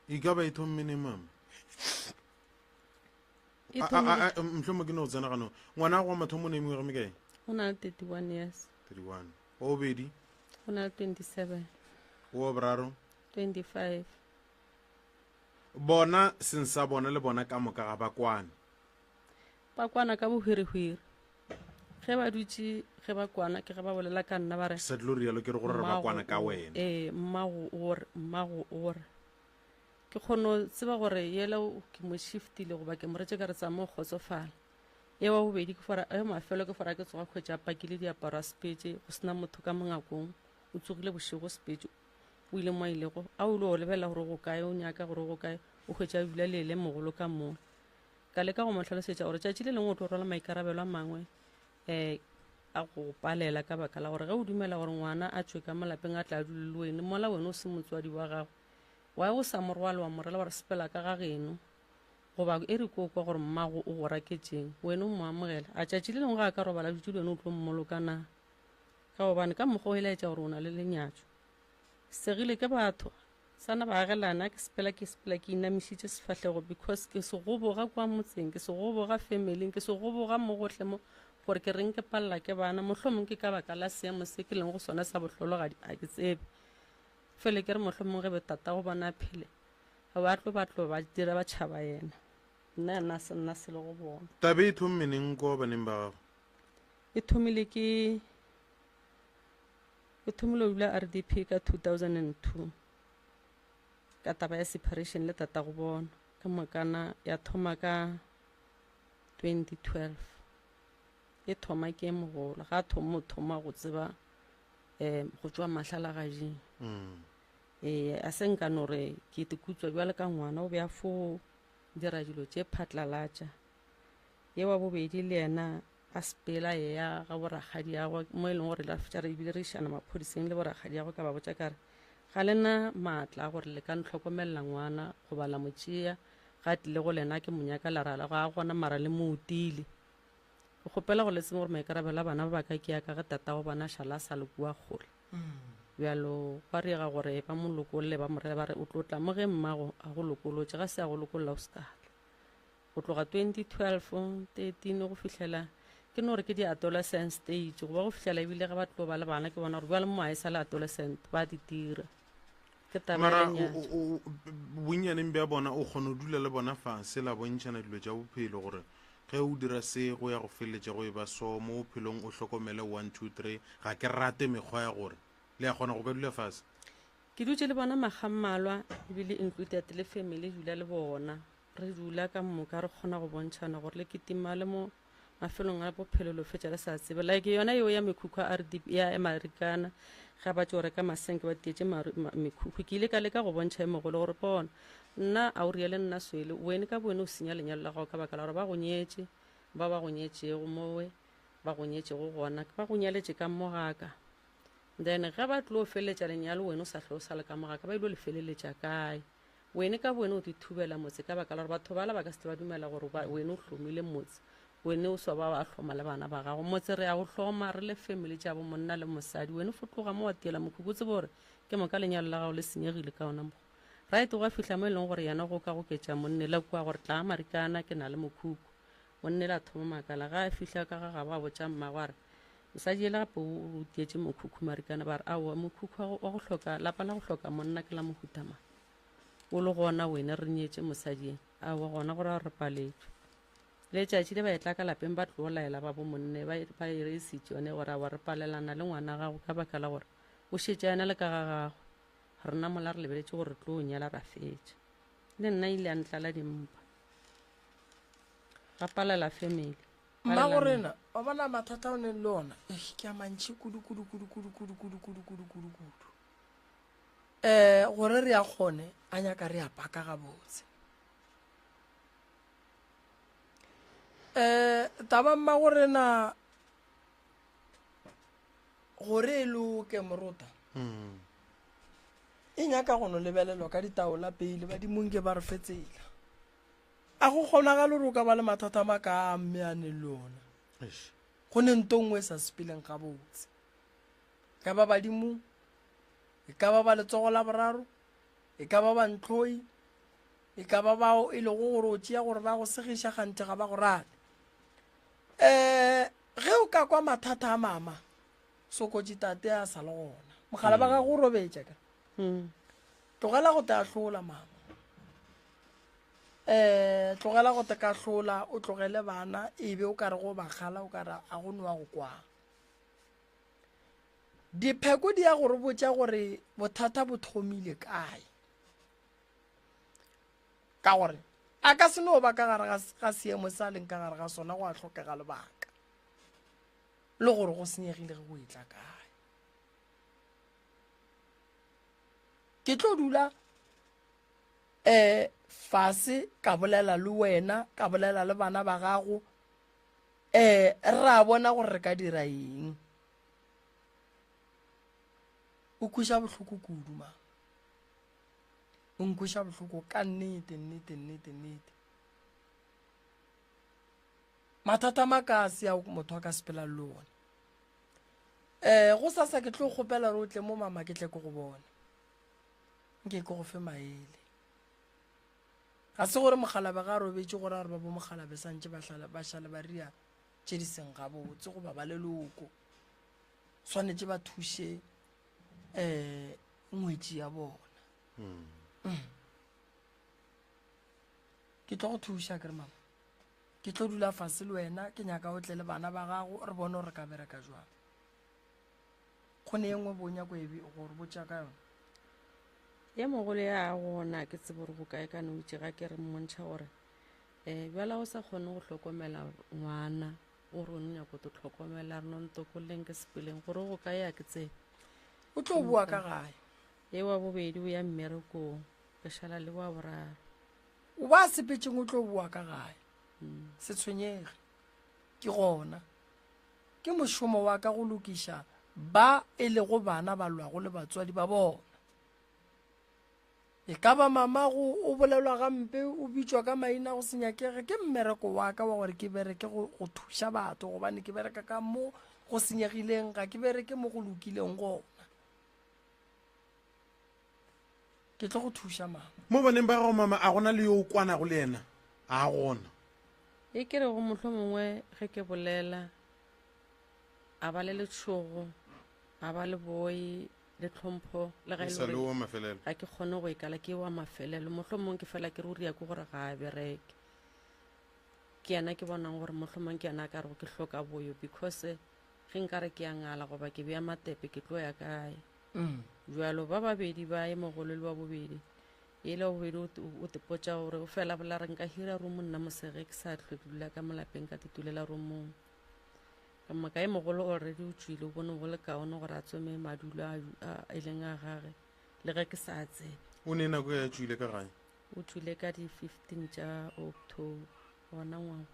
E ka ba e thomme neng, mama? E A- a- thomile. a- a- Mohlomongwe ke no go tsena ganong. Ngwana wa mathomo o ne mengwaga mekae? O na le 31 years. 31. Wa bobedi? O na le 27. Wa boraro? 25. Bona seng sa bona le bona ka moka ga ba kwane. Ba kwana ka bohwirihwiri. Ge ba dutše ge ba kwana ke ge ba bolela ka nna ba re. Ke sa dilo rialo ke re gore re ba kwana ka wena. Ee, mmago o re, mmago o re. Ke kgono tseba gore yela ke mo shiftile goba ke mo retše ka re tsama o kgotsofala. Ye wa bobedi ke fora, ya mafelo ke fora ke tsoga khwetša a pakile diaparo a sepetše go sena motho ka mongakong. O tsogile bošego sepetše o ile mo a ilego. A o ile o lebelela gore go kae, o nyaka gore go kae, o hwetša a dula le ele mogolo ka moo. Ka leka go mo hlalosetša gore tšatši le lengwe o tlo rwala maikarabelo a mangwe um a go palela ka baka la gore ge o dumela gore ngwana a tšwe ka mo lapeng a tla a dule le wene mola wena o se motswadi wa gagwe, why o sa mo rwale wa mo rela wa re sepela ka ga geno goba e re ko kwa gore mmago o go raketšeng wena o mo amogela a tšatši le lengwe ga a ka robala dutše le wena o tlo mmoloka na? Ka gobane ka mokgwa o e laetša gore o na le lenyatšo. Segile ke batho Sana baagelana ke sepela ke sepela ke inamišitše sefahlego because ke se goboga kwa motseng, ke se goboga familing, ke se goboga mo gohle mo gore ke reng ke palela ke bana, mohlomong ke ka baka la seemo se ke leng go sona sa bohlologadi, a ke tsebe. Fele ke re mohlomong ge be tatago bona a phele, ba tlo ba tlo ba dira ba tšhaba yena. Nna yena a se nna selo go bona. Taba e thomme neng kwa baneng ba gago? E thomile ke Ke thomile go dula RDP ka 2002 ka taba ya separation le tatago bona ke mokana ya thoma ka 2012 e thoma ke e mogolo ga a thoma o thoma go tseba um go tšwa mahlalagading mm. ee a se nka no re ke tekutswa bjale ka ngwana o be a fo dira dilo tše phatlalatša ye wa bobedi le yena A sepela eya ga borakgadiagwe, mo e leng gore ra fetša re ebile re išana maphodiseng le borakgadiagwe, ka ba botša ka re, Ga le na maatla a gore le ka ntlhokomelela ngwana goba la mo tšea, ga a tlile go lena ke mo nyaka la ra ga a gona mara le mo utile. Ke kgopela gore le tsebe gore maikarabelo a bana ba ba ka ke a ka ge tatago bona a šala a sa le kua kgole. Bjalo gwa riega gore ba mo lokolle ba mo rele ba re o tlo tla mo ge mmago a go lokolotše, ga se a go lokolla o se ka tla. Go tloga 2012, 13 go fihlela ke no re ke di-adolescent stage goba go fihlela ebile ge ba tlo ba le bana ke bona gore bjale mo a e sa le adolescent ba di dira. Ke taba Mara ya lenyatšo. bonnyaneng bja bona o kgona go dula le bona fase la bontšhana dilo tša bophelo gore ge o dira se go ya go feleletša go e ba so mo bophelong o hlokomele 1 2 3 ga ke rate mekgwa ya gore le ya kgona go ka dula fase. Ke dutše le bona makga mmalwa ebile included le family dula le bona. Re dula ka moka re kgona go bontšhana gore le kitima le mo mafelong a bophelo lo fetša le sa tsebe. Like yona yeo ya mekhukhu a RDP ya Marikana ge ba tšo reka masenke ba tietše mekhukhu. Ke ile ka leka go bontšha e mogolo gore bona nna a o riele nna swele wene ka bowene o senya lenyalo la gago ka baka la gore ba go nyetše ba ba go nyetšego mowe ba go nyetšego gona ba go nyaletše ka mo gaka then ge ba tlo feleletša lenyalo wene o sa hlwe o sa le ka mo gaka ba ile le feleletša kae. Wene ka bowene o tithubela motse ka baka la gore batho bala ba ka se tle ba dumela gore ba, wene o hlomile motse. Wene o swa ba wa hloma le bana ba gago. Motse re a o hloma re le family tša bo monna le mosadi. Wene fo tloga mo wa tiela mokhukhu o tsebe gore ke moka lenyalo la gago le senyegile ka ona mokgwa. Right gwa fihla mo e leng gore yena go ka goketša monnela kua gore tlaa Marikana ke na le mokhukhu. Monnela a thoma makala ga a fihla ka ga gabo a botša mmagwe a re mosadi yela gape o o tietše mokhukhu Marikana ba re aowa mokhukhu wa go, wa go hloka lapa la go hloka monna ke la mohuta mang. O le gona wene re nyetše mosadi ye? Aowa, gona go ra gore re paletšwe. Letšatši le ba etla ka lapeng ba tlo laela ba bo monne ba, ba e re esitše yone gore aowa re palelana le ngwana gago ka baka la gore o šetše a ena le ka ga gagwe. Rena mola re lebeletše gore re tlo nyala ra fetša. Le nna ile a ntlala dimpa. Ba palela family. Mmago rena, wa bona mathata o neng le ona, eh, ke a mantši kudu kudu kudu kudu kudu kudu kudu kudu kudu kudu. Eh, gore re a kgone, a nyaka re a paka gabotse. Eh, taba mmago rena gore e loke morota. Mm. E nyaka go no lebelelwa ka ditaola pele badimong ke ba re fe tsela. A go kgonagale gore o ka ba le mathata a makaa a mme a neng le ona? Go ne nto nngwe e sa sepeleng gabotse. E ka ba badimong, e ka ba ba letsogo la boraro, e ka ba bantlhoi, e ka ba bao e lego gore o tšea gore ba go segiša kganthe ga ba go rate. Um ge o ka kwa mathata a mama, Sokotši tate a sa le gona. Mogala ba gago o robetše ka. Hmm. Tlogela go te ahlola mama. Eh tlogela go te ka hlola o tlogele bana e be o ka re go ba kgala o ka re a go noa go kwa. Dipheko di ya go re botša gore bothata bo thomile kae. Ka gore a ka se no ba ka gare ga seemo sa leng ka gare ga sona go a hlokega lebaka. Le gore go senyegile ge go etla kae. Ke tlo dula um fase ka bolela le wena, ka bolela le bana ba gago, um ra bona gore re ka dira eng. O kweša bohloko kudu ma. O nkweša bohloko ka nnete, nnete, nnete, nnete. Mathata maka a se ao motho a ka sepela le ona. Um go sasa ke tlo kgopela gore o tle mo mama ke tle ke go bone. Nke ke go fe maele. Ga se gore mokgalabe ga a robetše gore a re ba bo mokgalabe santše ba hlala ba šale ba ria tše di seng gabotse goba ba leloko. Swanetše ba thuše um ngwetši ya bona. Mm. Ke tlo go thuša ke re mama. Ke tlo dula fase le wena, ke nyaka o tle le bana ba gago, re bone gore re ka bereka jwang. Go ne e nngwe bo nyako e gore botša ka yona. Ye mogolo ya gona ke tsebo gore go kae ka no itše ga ke re mmontšha gore um bjala o sa kgone go hlokomela ngwana o re o nyako to hlokomela re no ntokolleng ke sepeleng gore go kae a ke tsebe. O tlo boa ka gae. Ye wa bobedi o ya mmerekong ke šala le wa boraro. O ba sepetšeng o tlo boa ka gae. Se tshwenyege. Ke gona. Ke mošomo wa ka go lokiša ba e lego bana ba lwago le batswadi ba bona. E ka ba mamago o bolelwa gampe, o bitšwa ka maina go se nyakege, ke mmereko wa ka wa gore ke bereke go, go thuša batho gobane ke bereka ka mo go senyegileng, ga ke bereke mo go lokileng gona. Ke tlo go thuša mama. Mo baneng ba gago mama, a gona le yo o kwanago le yena? A gona. E ke rego mohlomongwe ge ke bolela, a ba le letšhogo, a ba le boi le tlhompho, le ga e le gore ga ke kgone go e kala, ke wa mafelelo. Mohlomongwe ke fela ke re o ria ke gore ga a bereke. Ke yena ke bonang gore mohlomongwe ke yena a ka rego ke hloka boyo because ge nkare ke a ngala goba ke bea matepe ke tlo ya kae. Bjalo ba babedi ba, e mogolo le wa bobedi, yela wa bobedi o tepotša gore o fela bola re nka hira room nna mosege ke sa hlwe ke dula ka mo lapeng ka titulela roomong. Ka moka e mogolo already o tšwile o bone go le kaone gore a tsome madulo a a e leng a gage le ge ke sa tsebe. O ne nako ya tšwile ka gae? O tšwile ka di 15 tša October gona ngwaga.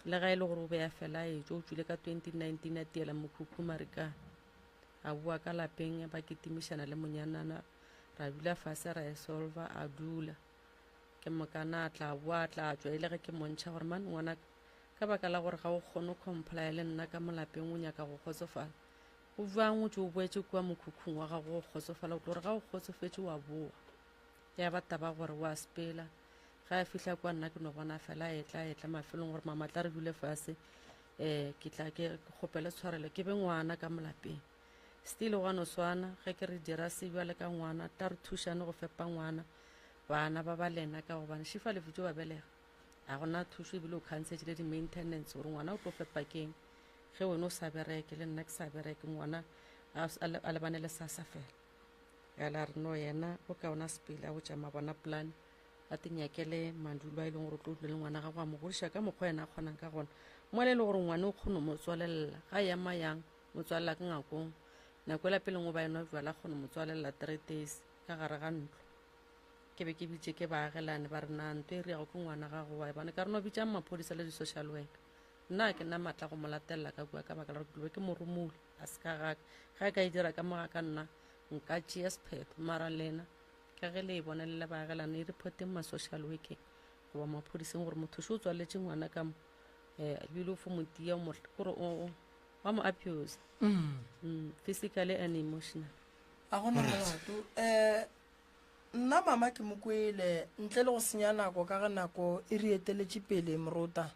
Le ga e le gore o be a fela a etšwa o tšwile ka 2019 a tiela mokhukhu Marikana. A boa ka lapeng ba kitimišana le monyanana, ra dula fase ra e solva, a dula. Ke mokana a tla boa a tla tšwa e le ge ke montšha gore man ngwanaka ka baka la gore ga o kgone go complya le nna ka mo lapeng o nyaka go kgotsofala go bjang o tšo o boetše kua mokhukhung wa gago go kgotsofala o tlo re ga o kgotsofetše wa boa. Ya ba taba gore wa sepela ge a fihla kwa nna ke no bona fela a etla a etla mafelong gore mama tla re dule fase um ke tla ke kgopele tshwarelo ke be ngwana ka molapeng still gwa no swana ge ke re dira se bjale ka ngwana tla re thušane go fepa ngwana bana ba ba lena ka gobane šifa lefutso ba belega ga gona thušo ebile o khansetše le di-maintenance gore ngwana o tlo fepa keng ge wena o sa bereke le nna ke sa bereke ngwana a lebane le sasa fela yala re no yena o kaona sepele a botša mabona plan a te nyakele madulo a e leng gore o tlo dula le ngwana gago a mo godiša ka mokgwa yena a kgonang ka gona. Mola e le gore ngwane o kgone mo tswalelela ga ya mayang mo tswalela ka ngakong nako ela pele ngo ba enwa bjala kgone mo tswalelela three days ka gare ga ntlo. Ke be ke bitše ke baagelane ba re na nto e riago ke ngwana gago wa e bona ka re no bitšang maphodisa le di-social worker. Nna ga ke na maatla go mo latelela ka kua ka baka la gore ke be ke mo romole a se ka gaka. Ge a ka e dira ka mo ga ka nna nka tšea sephetho mara lena ka ge le e bona le le baagelane e reporteng ma-social workeng goba maphodiseng gore motho šo o tswaletše ngwana ka mo um ebile o fo mo tia kore wa mo abuse mm. Physically and emotional. A gona molato um nna mama ke mo kwele ntle le go senya nako ka ge nako e re eteletše pele morota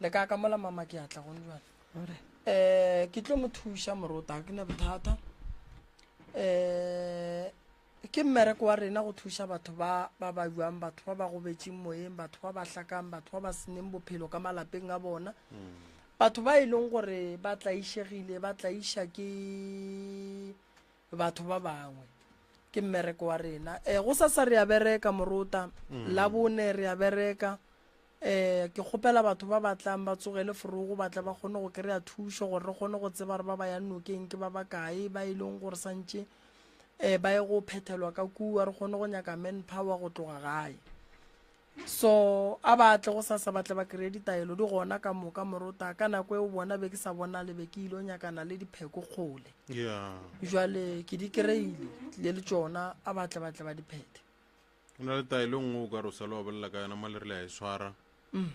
le ka ka mola mama ke atla gone jale um ke tlo mo thuša morota ga ke na bothata um ke mmereko wa rena go thuša batho ba ba babjang batho ba ba gobetšeng moyeng batho ba ba hlakang batho ba ba seneng bophelo ka malapeng a bona batho ba e leng gore ba tlaišegile ba tlaiša ke batho ba bangwe ke mmereko wa rena um go sasa re a bereka morota labone re a bereka um ke kgopela batho ba batlang ba tsogele forogo ba tle ba kgone go kry-a thušo gore re kgone go tseba gore ba ba yang nokeng ke ba bakae ba e leng gore santše um ba ye go phethelwa ka kua re kgone go nyaka manpower go tloga gae so a ba tle go sasa ba tle ba kry-e ditaelo di gona ka moka morota ka nako eo bona be ke sa bona le be ke ile nyakana le dipheko kgole yeah jwale ke di kry-ile tlile le tšona a ba tle ba tle ba di phethe go na le taelo e nngwe o ka re o sa le wa bolela ka yona mo le rile a e swara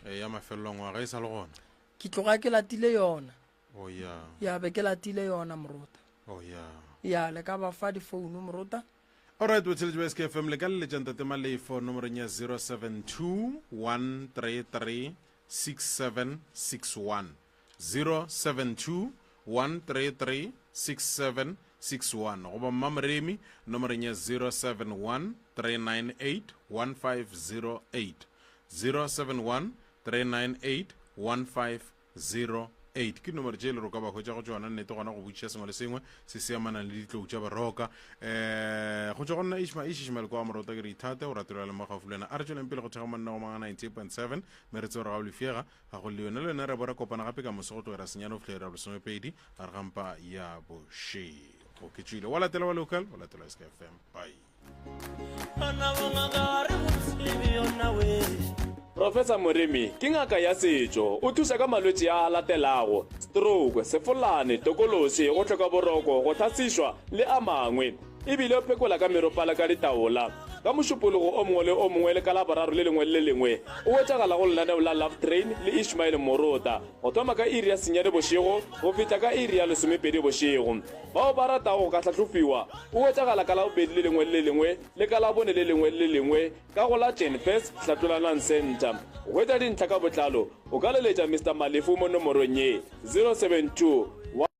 eh, ya mafelelo a ngwaga e sa le gona ke tloga ke latile yona oh ya ya be ke latile yona morota oh ya ya le ka ba fa difounu morota alright botsheletši ba skfm le ka leletša ntate malefo nomorong ya 072 133 6761 072 133 6761 goba mmamoremi nomorong ya 071 398 1508 071 398 1508 ke dinomoro tše e le gore o ka ba hwetša go tšona nnete gona go botšiša sengwe le sengwe se se amanang le ditlou tša baroka um go tšwa go nna ishma ishišmael kwa morota ke re ithate o ratelwa le mo gaufi le wena a re tšweleng pele go thekga monna go manga 98.7 mme re tsebe gore ga o lefega ga go le yone le wena re bo re kopana gape ka moso go tlogela senyane go fitlha ira lesomepedi gare ga mpa ya bošego ke tšwile wa latela wa local wa latela sk fm bye Professor Moremi ke ngaka ya setšo. O thuša ka malwetši a a latelago, stroke, sefolane, tokološi, go hloka boroko, go hlasišwa le a mangwe. E bile o phekola ka meropa le ka ditaola. Ka Mošupologo o mongwe le o mongwe le ka Laboraro le lengwe le le lengwe o hwetšagala go lenaneo la Love Train le Ishmael Morota go thoma ka iri ya senyane bošego go fihla ka iri ya lesomepedi bošego. Bao ba ratago go ka hlahlofiwa o hwetšagala ka Labobedi le lengwe le le lengwe le ka Labone le lengwe le le lengwe ka go la Jenfes Hlatlolanang Centre. Go hwetša dintlha ka botlalo o ka leletša Mister Malefu mo nomorong ye, 072 1.